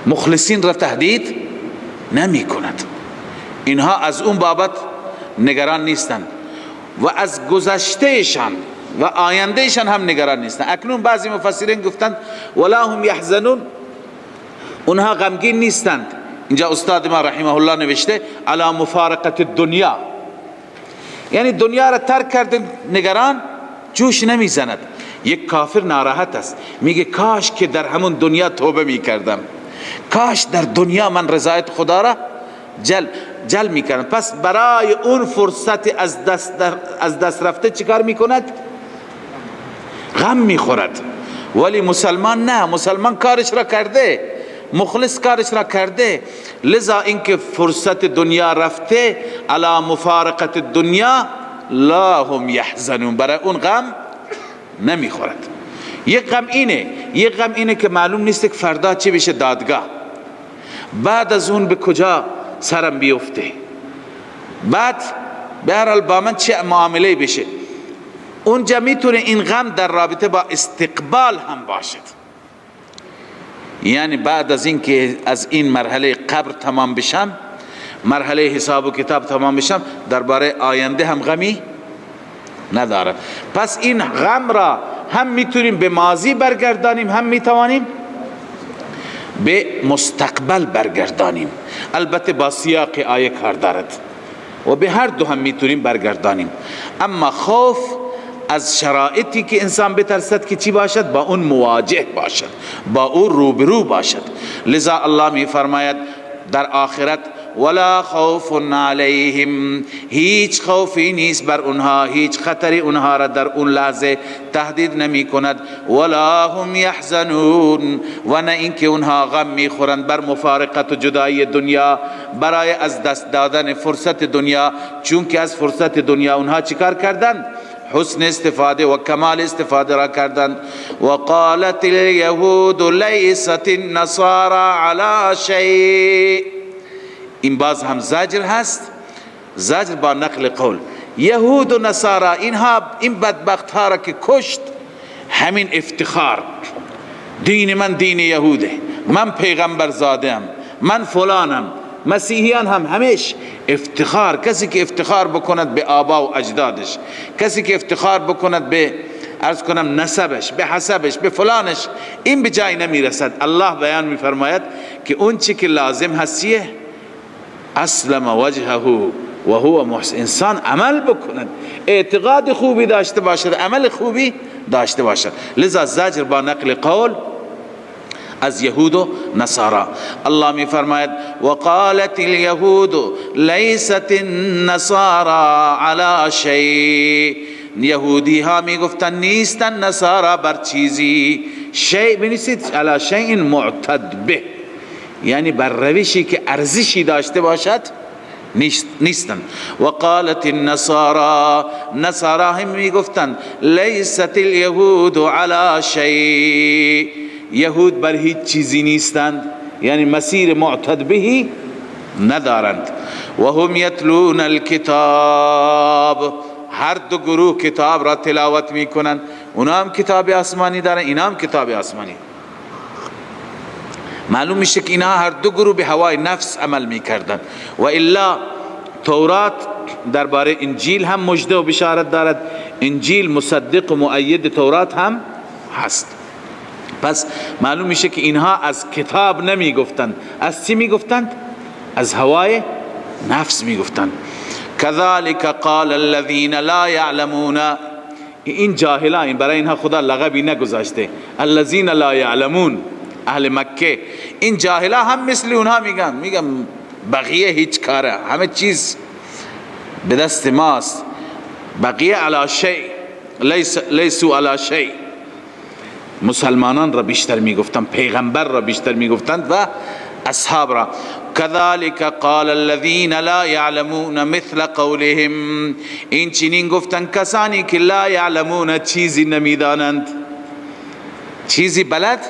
Speaker 2: مخلصین را تهدید نمی کند. اینها از اون بابت نگران نیستند و از گذشتهشان و آیندهشان هم نگران نیستند. اکنون بعضی مفسرین گفتند ولا هم یحزنون، اونها غمگین نیستند. اینجا استاد ما رحمه الله نوشته علی مفارقت الدنیا، یعنی دنیا را ترک کردن نگران جوش نمیزند. یک کافر ناراحت است، میگه کاش که در همون دنیا توبه میکردم، کاش در دنیا من رضایت خدا را جلب میکردم. پس برای اون فرصت از دست رفته چیکار میکند؟ غم میخورد. ولی مسلمان نه، مسلمان کارش را کرده، مخلص کارش را کرده، لذا اینکه فرصت دنیا رفته، علی مفارقت دنیا لا هم یحزنون، برای اون غم نمیخورد. یک غم اینه، یک غم اینه که معلوم نیست که فردا چی بشه دادگاه، بعد از اون به کجا سرم بیفته، بعد به هر حال با من چه معامله بشه. اونجا میتونه این غم در رابطه با استقبال هم باشد، یعنی بعد از اینکه از این مرحله قبر تمام بشم، مرحله حساب و کتاب تمام بشم، درباره آینده هم غمی ندارم. پس این غم را هم میتونیم به ماضی برگردانیم، هم میتوانیم به مستقبل برگردانیم. البته با سیاق آیه کار دارد و به هر دو هم میتونیم برگردانیم. اما خوف از شرایطی که انسان بترسد که چی باشد، با اون مواجه باشد، با اون روبرو باشد. لذا الله می فرماید در آخرت ولا خوف علیهم، هیچ خوفی نیست بر اونها، هیچ خطری اونها را در اون لحظه تهدید نمی کند. ولا هم یحزنون، و نه اینکه اونها غم میخورند بر مفارقت و جدایی دنیا، برای از دست دادن فرصت دنیا، چون که از فرصت دنیا اونها چیکار کردند؟ حسن استفاده و کمال استفاده را کردند. و قالت اليهود لیست النصارى على شیء، این باز هم زجر هست، زجر با نقل قول. یهود و نصارا اینها، این بدبخت ها را که کشت، همین افتخار، دین من دین یهوده، من پیغمبر زاده ام، من فلانم، مسیحیان هم همیش افتخار. کسی که افتخار بکند به آبا و اجدادش، کسی که افتخار بکند به عرض کنم نسبش، به حسبش، به فلانش، این به جای نمیرسد. الله بیان میفرماید که اون چی که لازم هستیه، اسلم وجهه و هو محسن، انسان عمل بکند، اعتقاد خوبی داشته باشد، عمل خوبی داشته باشد. لذا زجر با نقل قول از یهود و نصارا. الله می فرماید وقالت اليهود لیست النصارى على شیء، یهودی ها می گفتن نیستن نصارا بر چیزی. شیء بنویسید علی شیء معتد به، یعنی بر روشی که ارزشی داشته باشد نیستن. وقالت النصارى، نصارا هم می گفتن لیست اليهود على شیء، یهود بر هیچ چیزی نیستند، یعنی مسیر معتد بهی ندارند. و هم یتلون الکتاب، هر دو گروه کتاب را تلاوت میکنند، اونا هم کتاب آسمانی دارن، اینا هم کتاب آسمانی. معلوم میشه که اینا هر دو گروه به هوای نفس عمل میکردند. و الا تورات درباره انجیل هم مژده و بشارت دارد، انجیل مصدق و مؤید تورات هم هست. پس معلوم میشه که اینها از کتاب نمی گفتند، از چی می گفتند؟ از هوای نفس می گفتند. كذلك قال الذين لا يعلمون، این جاهلان، این برای اینها خدا لقبی نگذاشته، الذين لا يعلمون، اهل مکه. این جاهلا هم مثل اونها میگن، میگن بقیه هیچ کاره، همه چیز به دست ماست، بقیه علی شیء، لیسوا علی شیء. مسلمانان را بیشتر میگفتند، پیغمبر را بیشتر میگفتند و اصحاب را. كذلك قال الذين لا يعلمون مثل قولهم، این چنین گفتند کسانی که لا یعلمون، چیزی نمیدانند، چیزی بلد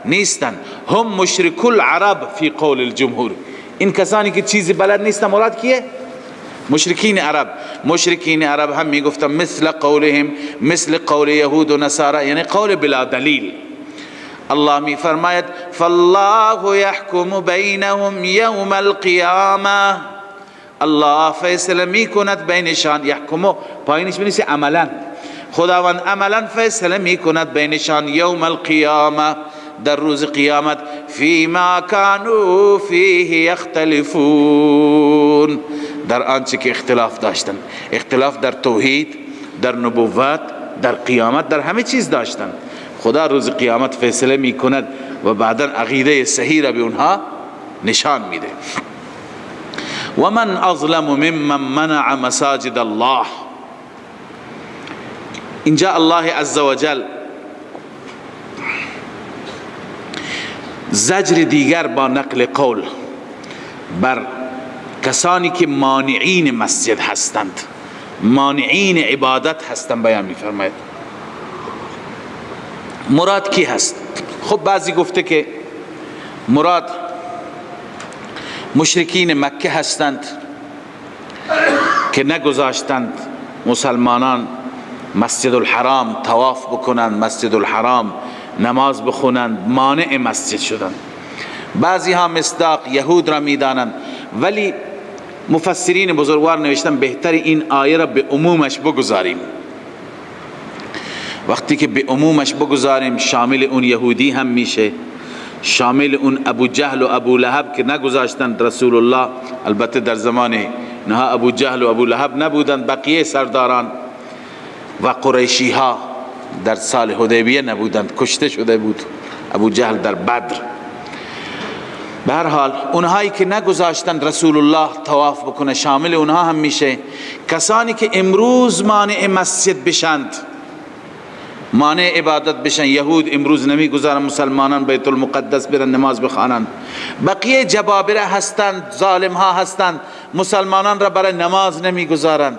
Speaker 2: نیستند. هم مشرک العرب فی قول الجمهور. این کسانی که چیزی بلد نیستند مراد کیه؟ مشرکین عرب. مشرکین عرب هم میگفتن مثل قولهم، مثل قول یهود و نصارا، یعنی قول بلا دلیل. الله می فرماید فالله یحکم بینهم یوم القیامه، الله فیصله می کند بینشان. یحکمو پایینش بنویسی عملا، خداوند عملا فیصله می کند بینشان یوم القیامه، در روز قیامت، فیما کانوا فیه یختلفون، در آنچه که اختلاف داشتن. اختلاف در توحید، در نبوت، در قیامت، در همه چیز داشتن. خدا روز قیامت فیصله می کند و بعدا عقیده صحیح را به اونها نشان میده. و من اظلم ممن منع مساجد الله. اینجا الله عزوجل زجر دیگر با نقل قول بر کسانی که مانعین مسجد هستند، مانعین عبادت هستند بیان می‌فرماید. مراد کی هست؟ خب بعضی گفته که مراد مشرکین مکه هستند که نگذاشتند مسلمانان مسجد الحرام طواف بکنند، مسجد الحرام نماز بخونند، مانع مسجد شدند. بعضی ها مصداق یهود را میدانند، ولی مفسرین بزرگوار نوشتن بهتر این آیه را به عمومش بگذاریم. وقتی که به عمومش بگذاریم شامل اون یهودی هم میشه، شامل اون ابو جهل و ابو لهب که نگذاشتند رسول الله، البته در زمان نه ابو جهل و ابو لهب نبودند، بقیه سرداران و قریشی ها در سال حدیبیه نبودند، کشته شده بود ابو جهل در بدر. به هر حال اونهایی که نگذاشتند رسول الله طواف بکنه شامل اونها هم میشه. کسانی که امروز مانع مسجد بشند، مانع عبادت بشن، یهود امروز نمیگذارن مسلمانان بیت المقدس برن نماز بخوانند، بقیه جبابره هستند، ظالم ها هستند، مسلمانان را برای نماز نمیگذارند،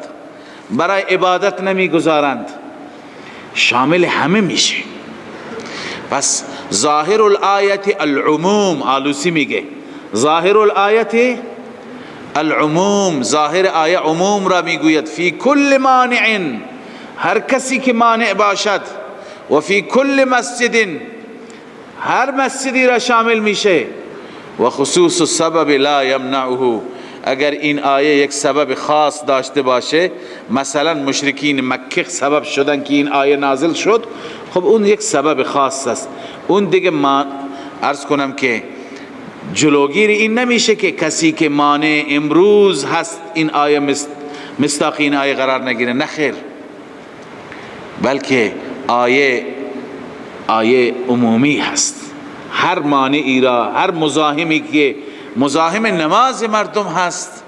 Speaker 2: برای عبادت نمیگذارند، شامل همه میشه. پس ظاهر الآیت العموم، آلوسی میگه ظاهر الآیت العموم، ظاهر آیه عموم را میگوید. فی کل مانع، هر کسی که مانع باشد، و فی کل مسجد، هر مسجدی را شامل میشه. و خصوص السبب لا یمنعه، اگر این آیه یک سبب خاص داشته باشه، مثلا مشرکین مکه سبب شدن که این آیه نازل شد، خب اون یک سبب خاص است، اون دیگه ما عرض کنم که جلوگیر این نمیشه که کسی که مانع امروز هست این آیه مصداق این آیه قرار نگیره، نه خیر، بلکه آیه عمومی هست. هر مانعی را، هر مزاحمی که مزاحم نماز مردم هست،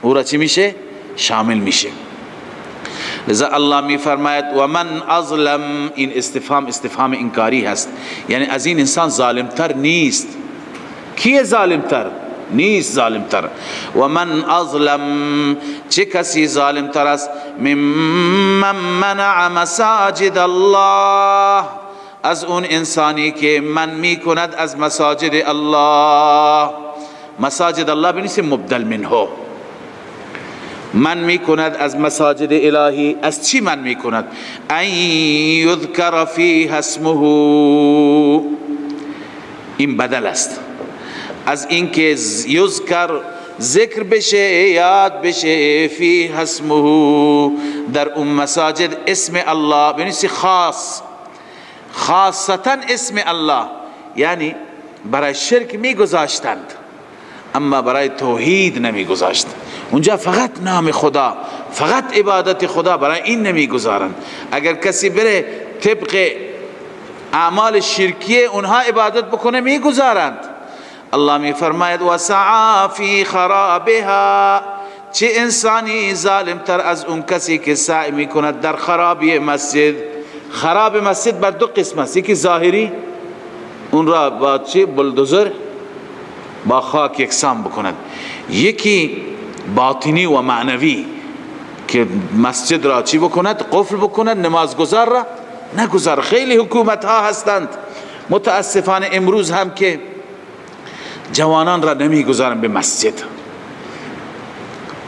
Speaker 2: او را چی میشه؟ شامل میشه. لذا الله می فرماید و من اظلم، این استفهام استفهام انکاری هست، یعنی از این انسان ظالمتر نیست. کیه ظالمتر؟ نیست ظالمتر. و من اظلم، چه کسی ظالمتر است؟ ممن منع مساجد الله، از اون انسانی که من می کند از مساجد الله. مساجد الله بنیسی مبدل منه، من می کند از مساجد الهی. از چی من می کند؟ ان یذکر فیها اسمه، این بدل است از اینکه یذکر ذکر بشه، یاد بشه، فیها اسمه، در اون مساجد اسم الله، بنیسی خاص، خاصتا اسم الله، یعنی برای شرک می گذاشتند اما برای توحید نمی گذاشت. اونجا فقط نام خدا، فقط عبادت خدا، برای این نمی گذارند. اگر کسی بره طبق اعمال شرکیه اونها عبادت بکنه می گذارند. الله می فرماید و سعا فی خرابها، چه انسانی ظالم تر از اون کسی که سعی می کند در خرابی مسجد، خراب مسجد بر دو قسم است، یکی ظاهری، اون را با چه بلدوزر با خاک یکسان بکند، یکی باطنی و معنوی که مسجد را چی بکند؟ قفل بکند، نمازگزار را نگذار. خیلی حکومت ها هستند متاسفانه امروز هم که جوانان را نمیگذارن به مسجد،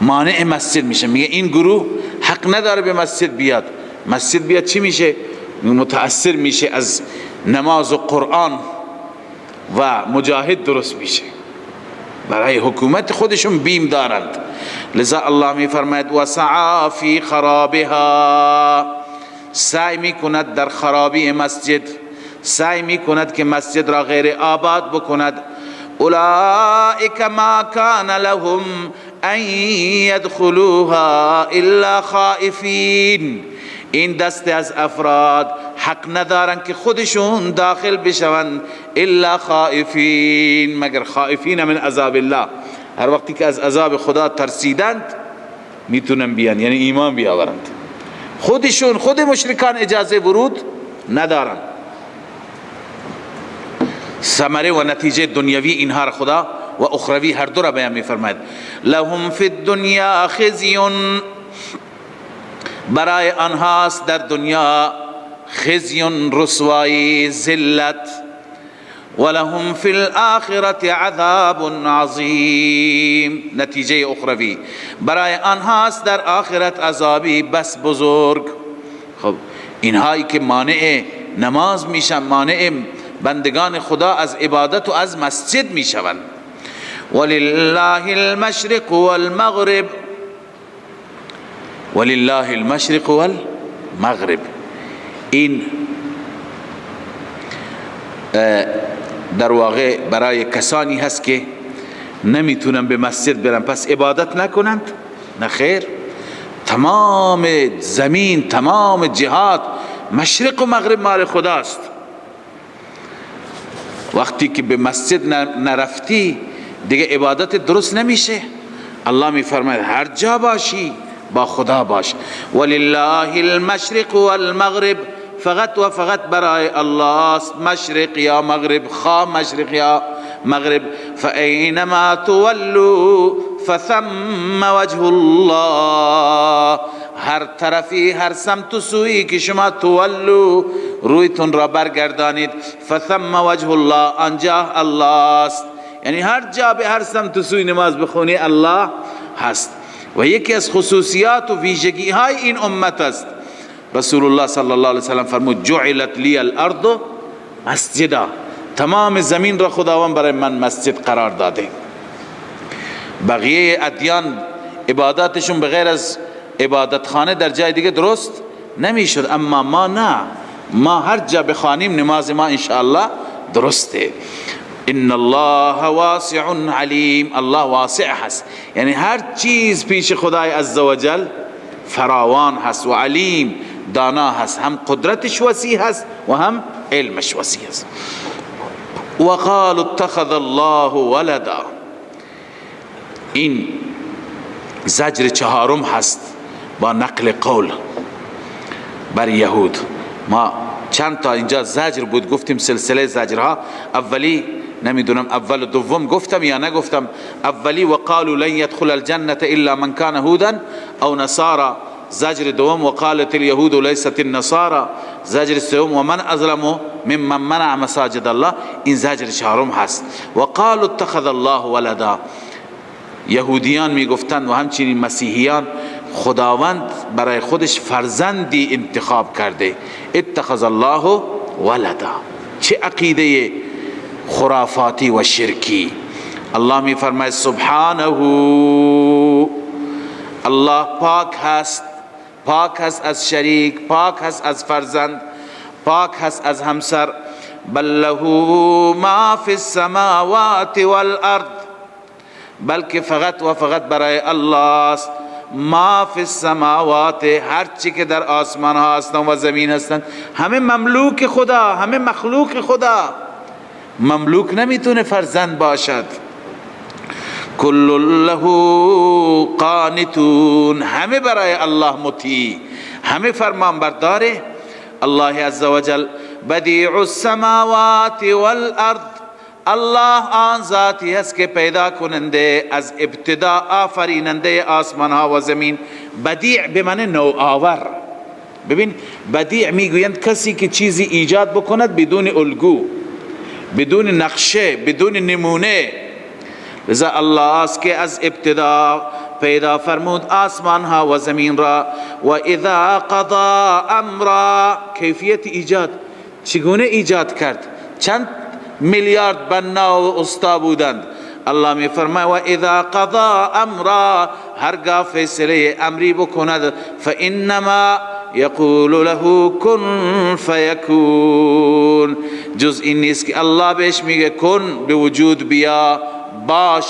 Speaker 2: مانع مسجد میشه. میگه این گروه حق نداره به مسجد بیاد. مسجد بیاد چی میشه؟ متاثر میشه از نماز و قرآن و مجاهد درست میشه. برای حکومت خودشون بیم دارند. لذا الله میفرماید و سعا فی خرابها، سعی میکند در خرابی مسجد، سعی میکند که مسجد را غیر آباد بکند. اولئک ما کان لهم ان يدخلوها الا خائفین، این دست از افراد حق ندارن که خودشون داخل بشوند، الا خائفین، مگر خائفین من عذاب الله. هر وقتی که از عذاب خدا ترسیدند میتونن بیان، یعنی ایمان بیاورند. خودشون، خود مشرکان اجازه ورود ندارن. ثمره و نتیجه دنیوی اینها را خدا و اخروی هر دو را بیان میفرماید. لهم فی الدنیا خزی، برای آنهاست در دنیا خزی، رسوایی، ذلت. ولهم فی الآخرة عذاب عظیم، نتیجه اخروی برای آنهاست در آخرت عذابی بس بزرگ. خب اینهایی که مانع نماز میشن، مانع بندگان خدا از عبادت و از مسجد میشوند. ولله المشرق والمغرب، ولله المشرق والمغرب، این در واقع برای کسانی هست که نمیتونن به مسجد برن، پس عبادت نکنند؟ نه خیر، تمام زمین، تمام جهات، مشرق و مغرب مال خداست. وقتی که به مسجد نرفتی دیگه عبادت درست نمیشه. الله میفرماید هر جا باشی با خدا باش. ولله المشرق والمغرب، فقط و فقط برای الله است مشرق یا مغرب، خواه مشرق یا مغرب. فاینما تولوا فثم وجه الله، هر طرفی، هر سمت و سویی که شما تولو رویتون را برگردانید، فثم وجه الله، آنجا الله است. یعنی هر جا به هر سمت و سوی نماز بخونی الله هست. و یکی از خصوصیات و ویژگی های این امت است، رسول الله صلی الله علیه وسلم فرمود جعلت لی الارض مسجدا، تمام زمین را خداوند برای من مسجد قرار داده. بقیه ادیان عباداتشون بغیر از عبادت خانه در جای دیگه درست نمیشد، اما ما نه، ما هر جا بخوانیم نماز ما انشاءالله درسته. ان الله واسع علیم، الله واسع هست، یعنی هر چیز پیش خدای عزوجل فراوان هست و علیم، دانا هست، هم قدرتش وسیع هست و هم علمش وسیع هست. وقالوا اتخذ الله ولدا، این زجر چهارم هست با نقل قول بر یهود. ما چند تا اینجا زجر بود گفتیم، سلسله زجرها. اولی نمیدونم اول و دوم گفتم یا نگفتم. اولی وقالوا لن يدخل الجنة الا من كان هودا او نصارا. زجر دوم وقالت اليهود ليست النصارى. زجر سوم ومن اظلم ممن منع مساجد الله. این زجر چهارم هست. وقالوا اتخذ الله ولدا، یهودیان میگفتند و همچنین مسیحیان خداوند برای خودش فرزندی انتخاب کرده. اتخذ الله ولدا، چه عقیده خرافاتی و شرکی. الله می فرماید سبحانه، الله پاک هست، پاک هست از شریک، پاک هست از فرزند، پاک هست از همسر. بل له ما فی السماوات والارض، بلکه فقط و فقط برای الله است. ما فی السماوات، هر چی که در آسمان ها هستند و زمین هستند، همه مملوک خدا، همه مخلوق خدا. مملوک نمیتونه فرزند باشد. کل له قانتون، همه برای الله مطیع، همه فرمان برداره الله عزوجل. بدیع السماوات والارض، الله آن ذاتی است که پیدا کننده، از ابتدا آفریننده آسمان ها و زمین. بدیع به معنی نوآور. ببین، بدیع میگویند کسی که چیزی ایجاد بکند بدون الگو، بدون نقشه، بدون نمونه. لذا الله است که از ابتدا پیدا فرمود آسمان ها و زمین را. و اذا قضا امرا، کیفیت ایجاد، چگونه ایجاد کرد؟ چند میلیارد بنا و استا بودند. الله می فرماید و اذا قضا امرا، هرگاه فیصله امری بکند، فانما یقول له کن فیکون، جز این نیست که الله بهش میگه کن، به وجود بیا، باش،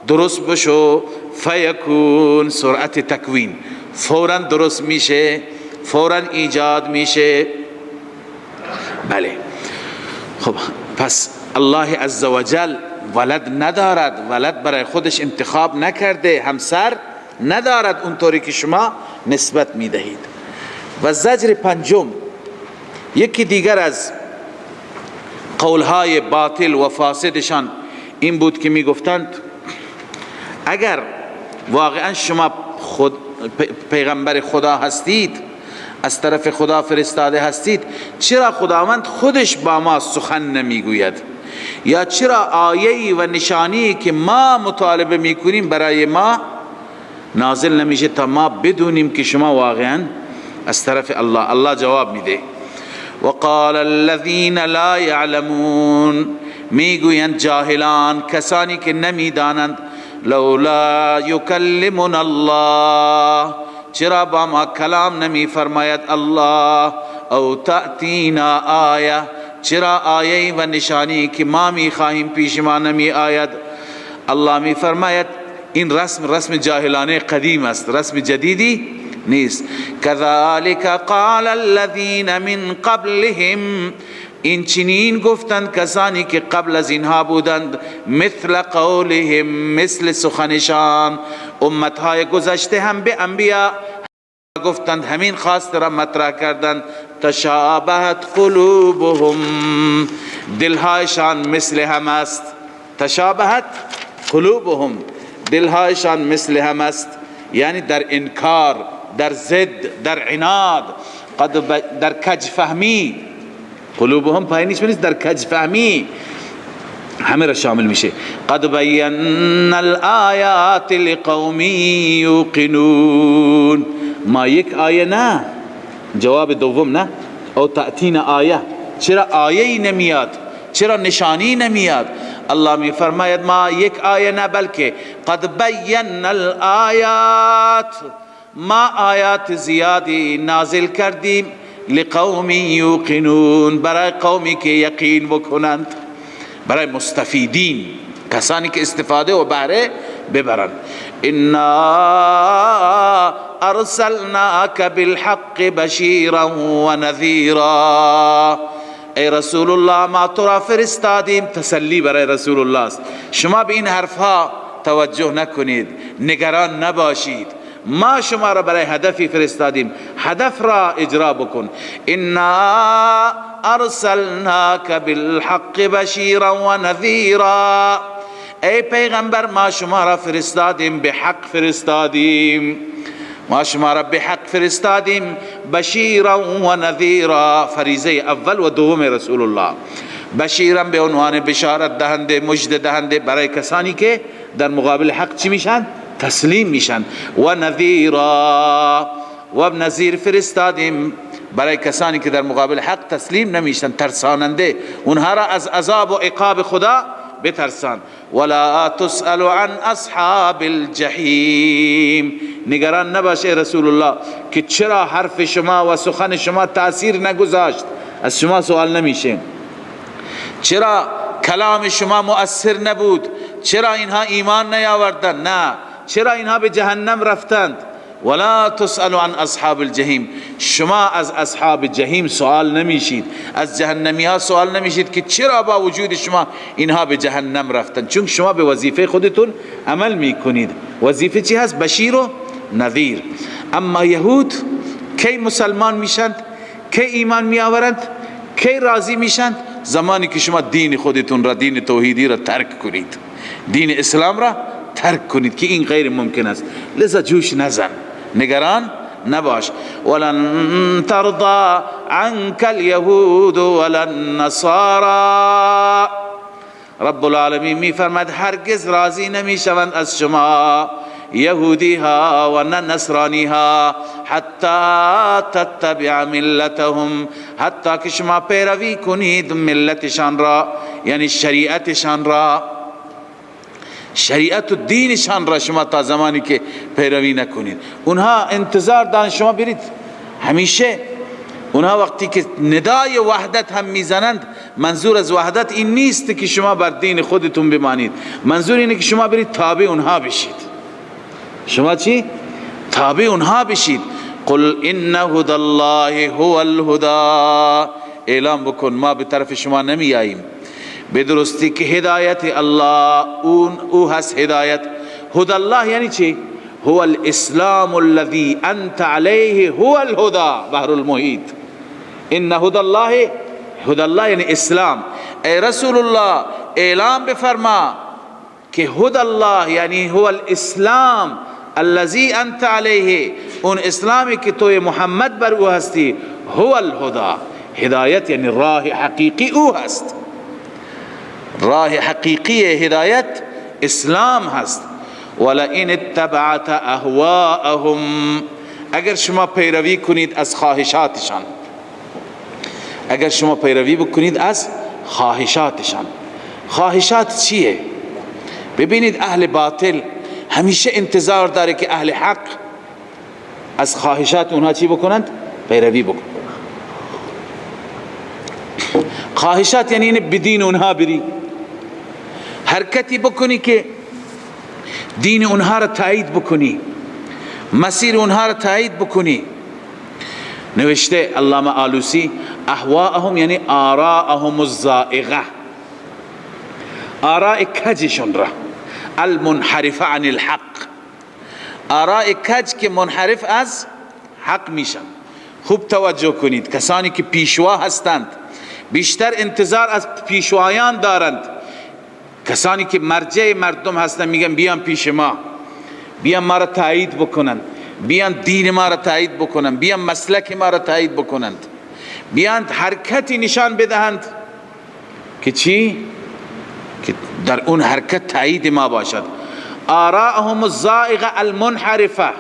Speaker 2: درست بشو، فیکون، سرعت تکوین، فوراً درست میشه، فوراً ایجاد میشه. بله، خب پس الله عزوجل ولد ندارد، ولد برای خودش انتخاب نکرده، همسر ندارد اونطوری که شما نسبت میدهید. و زجر پنجم، یکی دیگر از قولهای باطل و فاسدشان این بود که میگفتند اگر واقعا شما خود پیغمبر خدا هستید، از طرف خدا فرستاده هستید، چرا خداوند خودش با ما سخن نمیگوید؟ یا چرا آیه‌ای و نشانی که ما مطالبه میکنیم برای ما نازل نمیشه تا ما بدونیم که شما واقعا از طرف الله؟ الله جواب میده وقال الذين لا يعلمون، میگویند جاهلان، کسانی که نمیدانند، لولا یکلمنا الله، چرا با ما کلام نمی فرماید الله، او تأتینا آیه، چرا آیه و نشانی که ما می خواهیم پیش ما نمی آید؟ الله می فرماید این رسم، رسم جاهلانه قدیم است، رسم جدیدی نیست. كذلك قال الذين من قبلهم، این چنین گفتند کسانی که قبل از اینها بودند، مثل قولهم، مثل سخنشان. امتهای گذشته هم به انبیا گفتند، همین خواست را مطرح کردند. تشابهت قلوبهم، دلهایشان مثل هم است. تشابهت قلوبهم، دلهایشان مثل هم است، یعنی در انکار، در ضد، در عناد، در کج فهمی. قلوبهم پایینیش نیست، در کج فهمی همه را شامل میشه. قد بینا الآیات لقوم یوقنون، ما یک آیه نه، جواب دوم نه، او تأتینا آیه، چرا آیه نمیاد، چرا نشانی نمیاد؟ الله می فرماید ما یک آیه نه، بلکه قد بینا الآیات، ما آیات زیادی نازل کردیم، لقوم یوقنون، برای قومی که یقین بکنند، برای مستفیدین، کسانی که استفاده و بهره ببرند. انا ارسلناک بالحق بشیرا و نذیرا، ای رسول الله ما تو را فرستادیم، تسلی برای رسول الله است، شما به این حرفها توجه نکنید، نگران نباشید، ما شما را برای هدفی فرستادیم، هدف را اجرا بکن. انا ارسلناک بالحق بشیرا و نذیرا، ای پیغمبر ما شما را فرستادیم، به حق فرستادیم، ما شما را به حق فرستادیم، بشیرا و نذیرا، فریضه اول و دوم رسول الله. بشیرا به عنوان بشارت دهنده، مژده دهنده برای کسانی که در مقابل حق چی میشن؟ تسلیم میشن. و نذیرا، و نذیر فرستادیم برای کسانی که در مقابل حق تسلیم نمیشن، ترساننده، اونها را از عذاب و عقاب خدا بترسان. ولا تسأل عن اصحاب الجحیم، نگران نباش ای رسول الله که چرا حرف شما و سخن شما تاثیر نگذاشت، از شما سوال نمیشه، چرا کلام شما مؤثر نبود، چرا اینها ایمان نیاوردند، نه، چرا اینها به جهنم رفتند. ولا تسأل عن اصحاب الجحیم، شما از اصحاب جحیم سوال نمیشید، از جهنمی ها سوال نمیشید که چرا با وجود شما اینها به جهنم رفتند، چون شما به وظیفه خودتون عمل میکنید. وظیفه چی هست؟ بشیر و نذیر. اما یهود کی مسلمان میشند؟ کی ایمان می آورند؟ کی راضی میشند؟ زمانی که شما دین خودتون را، دین توحیدی را ترک کنید، دین اسلام را ترک کنید، که این غیر ممکن است. لذا جوش نزن، نگران نباش. ولن ترضى عنك اليهود ولا النصارى. رب العالمین می فرماد هرگز راضی نمی شوند از شما یهودی ها و نه نصرانی ها، حتی تتبع ملتهم، حتی که شما پیروی کنید ملتشان را، یعنی شریعتشان را، شریعت و دینشان را شما تا زمانی که پیروی نکنید. اونها انتظار دارن شما برید. همیشه اونها وقتی که ندای وحدت هم میزنند، منظور از وحدت این نیست که شما بر دین خودتون بمانید، منظور اینه که شما برید تابع اونها بشید. شما چی؟ تابع اونها بشید. قل ان هدى الله هو الهدى، اعلام بکن ما به طرف شما نمیاییم، به درستی که هدایت الله اون او هست هدایت. هدى الله یعنی چی؟ هو الاسلام الذي انت عليه هو الهدى، بحر المحیط. ان هدى الله، هدى الله یعنی اسلام. ای رسول الله اعلام بفرما که هدى الله یعنی هو الاسلام الذي انت عليه، اون اسلامی که توی محمد بر او هستی، هو الهدى، هدایت یعنی راه حقیقی او هست، راه حقیقی هدایت اسلام هست. ولئن اتبعت اهواءهم، اگر شما پیروی کنید از خواهشاتشان، اگر شما پیروی بکنید از خواهشاتشان. خواهشات چیه؟ ببینید اهل باطل همیشه انتظار داره که اهل حق از خواهشات اونها چی بکنند؟ پیروی بکنند. خواهشات یعنی اینه بدین اونها بری، حرکتی بکنی که دین اونها را تایید بکنی، مسیر اونها را تایید بکنی. نوشته علامه آلوسی اهواءهم یعنی آراءهم الزائغه، آراء کجشون را، المنحرف عن الحق، آراء کج که منحرف از حق میشن. خوب توجه کنید، کسانی که پیشوا هستند بیشتر انتظار از پیشوایان دارند. کسانی که مرجع مردم هستند میگن بیان پیش ما، بیان ما را تایید بکنند، بیان دین ما را تایید بکنند، بیان مسلک ما را تایید بکنند، بیان حرکتی نشان بدهند که چی؟ که در اون حرکت تایید ما باشد. آراءهم الزائغه المنحرفه،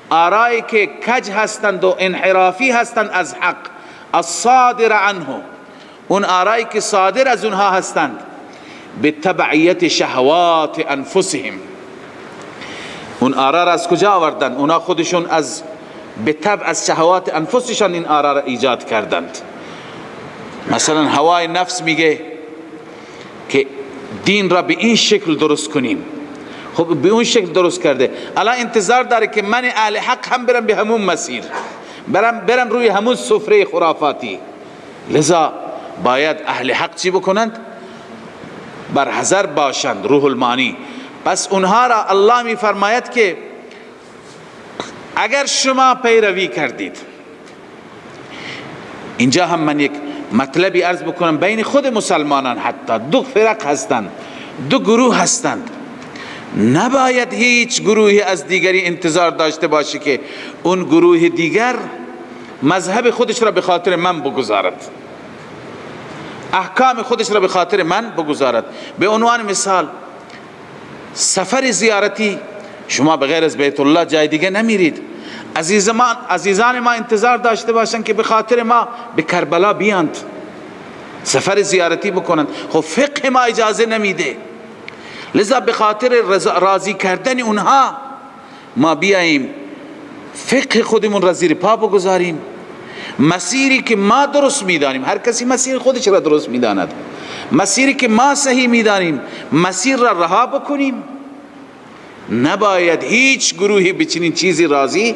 Speaker 2: آرایی که کج هستند و انحرافی هستند از حق، الصادر عنه، اون آرایی که صادر از اونها هستند، به تبعیت شهوات انفسهم. اون آرا را از کجا آوردند؟ اونها خودشون از به تبع از شهوات انفسشان این آرا را ایجاد کردند. مثلا هوای نفس میگه که دین را به این شکل درست کنیم، خب به اون شکل درست کرده، الان انتظار داره که من اهل حق هم برم به همون مسیر، برم روی همون سفره خرافاتی. لذا باید اهل حق چی بکنند؟ بر حذر باشند. روح المانی. پس اونها را الله می فرماید که اگر شما پیروی کردید، اینجا هم من یک مطلبی عرض بکنم، بین خود مسلمانان حتی دو فرق هستند، دو گروه هستند. نباید هیچ گروهی از دیگری انتظار داشته باشه که اون گروه دیگر مذهب خودش را به خاطر من بگذارد، احکام خودش را به خاطر من بگذارد. به عنوان مثال سفر زیارتی شما بغیر از بیت الله جای دیگه نمیرید. عزیزان ما انتظار داشته باشند که به خاطر ما به کربلا بیاند، سفر زیارتی بکنند. خب فقه ما اجازه نمیده، لذا به خاطر راضی کردن اونها ما بیاییم فقه خودمون را زیر پا بگذاریم، مسیری که ما درست میدانیم، هر کسی مسیر خودش را درست میداند، مسیری که ما صحیح میدانیم مسیر را رها بکنیم. نباید هیچ گروهی به چنین چیزی راضی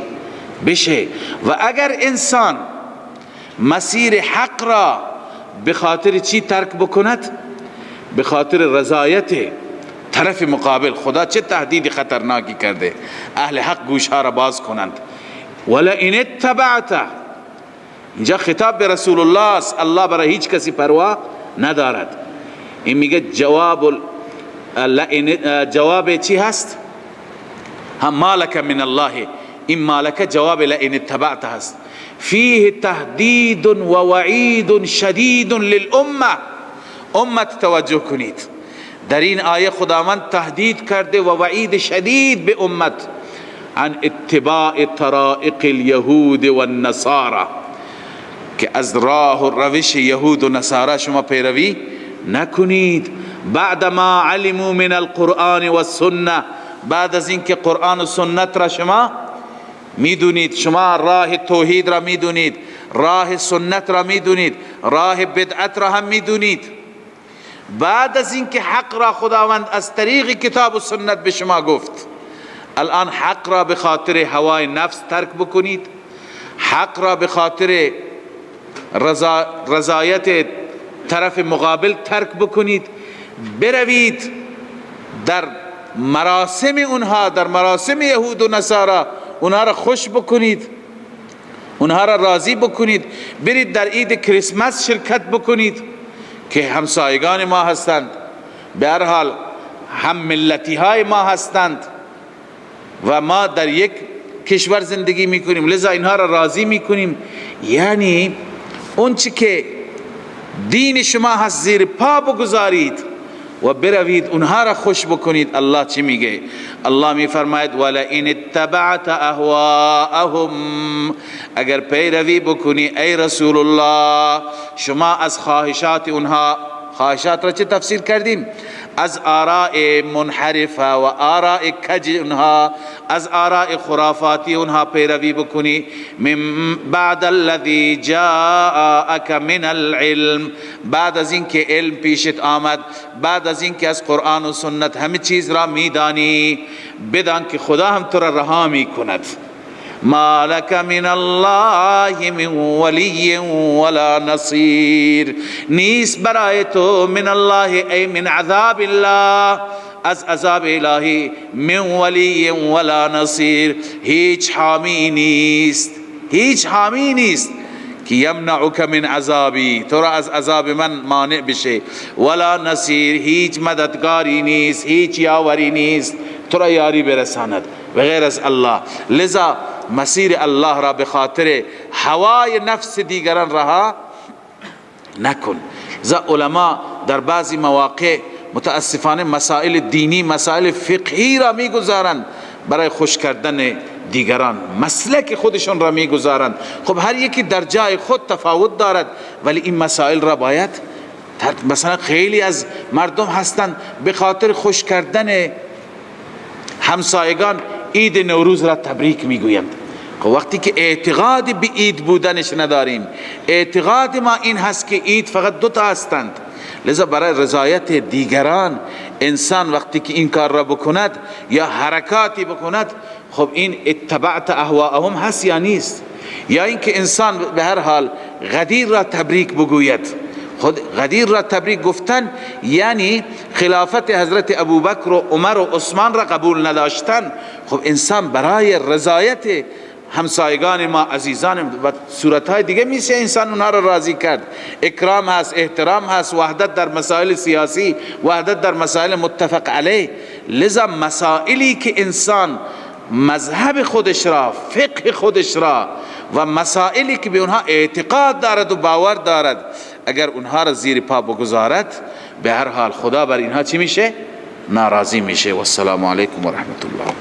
Speaker 2: بشه. و اگر انسان مسیر حق را به خاطر چی ترک بکند؟ به خاطر رضایت طرف مقابل. خدا چه تهدید خطرناکی کرده، اهل حق گوشها را باز کنند. ولئن اتبعت، اینجا خطاب به رسول الله است، الله برای هیچ کسی پروا ندارد. این میگه جواب چی هست؟ هم مالک من الله، این مالک جواب لئن اتبعت هست. فیه تهدید و وعید شدید للامه. امت توجه کنید، در این آیه خداوند تهدید کرده و وعید شدید به امت عن اتباع طرائق الیهود و النصارى، که از راه و روش یهود و نصارا شما پیروی نکنید. بعد ما علموا من القرآن و السنه، بعد از اینکه قرآن و سنت را شما میدونید، شما راه توحید را میدونید، راه سنت را میدونید، راه بدعت را هم میدونید، بعد از اینکه حق را خداوند از طریق کتاب و سنت به شما گفت، الان حق را به خاطر هوای نفس ترک بکنید، حق را به خاطر رضایت طرف مقابل ترک بکنید، بروید در مراسم اونها، در مراسم یهود و نصارا اونها را خوش بکنید، اونها را راضی بکنید، برید در عید کریسمس شرکت بکنید که همسایگان ما هستند، به هر حال هم ملتی های ما هستند و ما در یک کشور زندگی میکنیم، لذا اینها را راضی میکنیم. یعنی اون چی که دین شما هست زیر پا بگذارید و بروید اونها را خوش بکنید. الله چی میگه؟ الله میفرماید ولئن اتبعت اهواءهم، اگر پیروی بکنی ای رسول الله شما از خواهشات اونها، خواهشات را چه تفسیر کردیم؟ از آراء منحرفه و آراء کج اونها، از آراء خرافاتی اونها پیروی بکنی، من بعد الذی جاءک من العلم، بعد از اینکه علم پیشت آمد، بعد از اینکه از قرآن و سنت همه چیز را میدانی، بدان که خدا هم تو را رها میکند. ما لك من الله من ولی ولا نصیر، نیست برای تو من الله ای من عذاب الله، از عذاب الهی، من ولی ولا نصیر، هیچ حامی نیست، هیچ حامی نیست که یمنعک من عذابی، تو را از عذاب من مانع بشه، ولا نصیر، هیچ مددگاری نیست، هیچ یاوری نیست تو را یاری برساند و غیر از الله. لذا مسیر الله را به خاطر هوای نفس دیگران رها نکن. لذا علما در بعضی مواقع متاسفانه مسائل دینی، مسائل فقهی را میگذارند برای خوش کردن دیگران، مسلک خودشون را میگذارند. خب هر یکی در جای خود تفاوت دارد، ولی این مسائل را باید، مثلا خیلی از مردم هستند به خاطر خوش کردن همسایگان عید نوروز را تبریک میگویند. خب وقتی که اعتقاد به عید بودنش نداریم، اعتقاد ما این هست که عید فقط دو تا هستند، لذا برای رضایت دیگران انسان وقتی که این کار را بکند یا حرکاتی بکند، خب این اتبعت اهواهم هست یا نیست؟ یا اینکه انسان به هر حال غدیر را تبریک بگوید. خود غدیر را تبریک گفتن یعنی خلافت حضرت ابوبکر و عمر و عثمان را قبول نداشتن. خب انسان برای رضایت همسایگان ما، عزیزان و صورتهای دیگه میشه انسان اونها را راضی کرد. اکرام هست، احترام هست، وحدت در مسائل سیاسی، وحدت در مسائل متفق علیه. لذا مسائلی که انسان مذهب خودش را، فقه خودش را و مسائلی که به اونها اعتقاد دارد و باور دارد، اگر اونها را زیر پا بگذارد، به هر حال خدا بر اینها چی میشه؟ ناراضی میشه. و السلام علیکم و رحمت الله.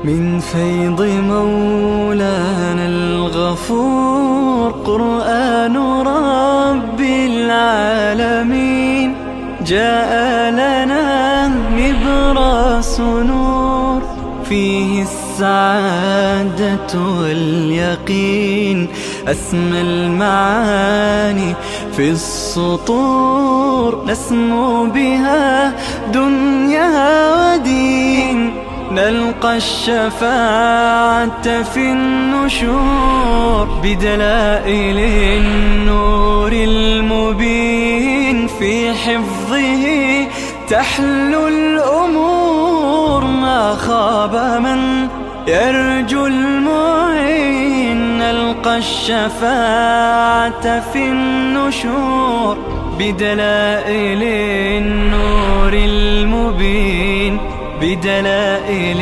Speaker 1: من فیض مولانا الغفور قرآن رب العالمین جاء لنا نبراس نور فيه السعادة واليقين أسمى المعاني في السطور نسمو بها دنيا ودين نلقى الشفاعة في النشور بدلائل النور المبين في حفظه تحلو الأمور ما خاب من يرجو المعين. يلقى الشفاعة في النشور بدلائل النور المبين، بدلائل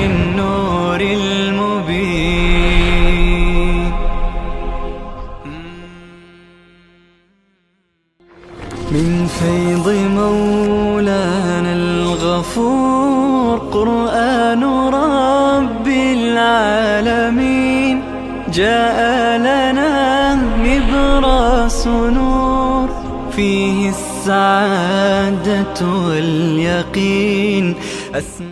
Speaker 1: النور المبين. من فيض مولانا الغفور قرآن رب العالمين، جاء لنا نبراس نور، فيه السعادة واليقين.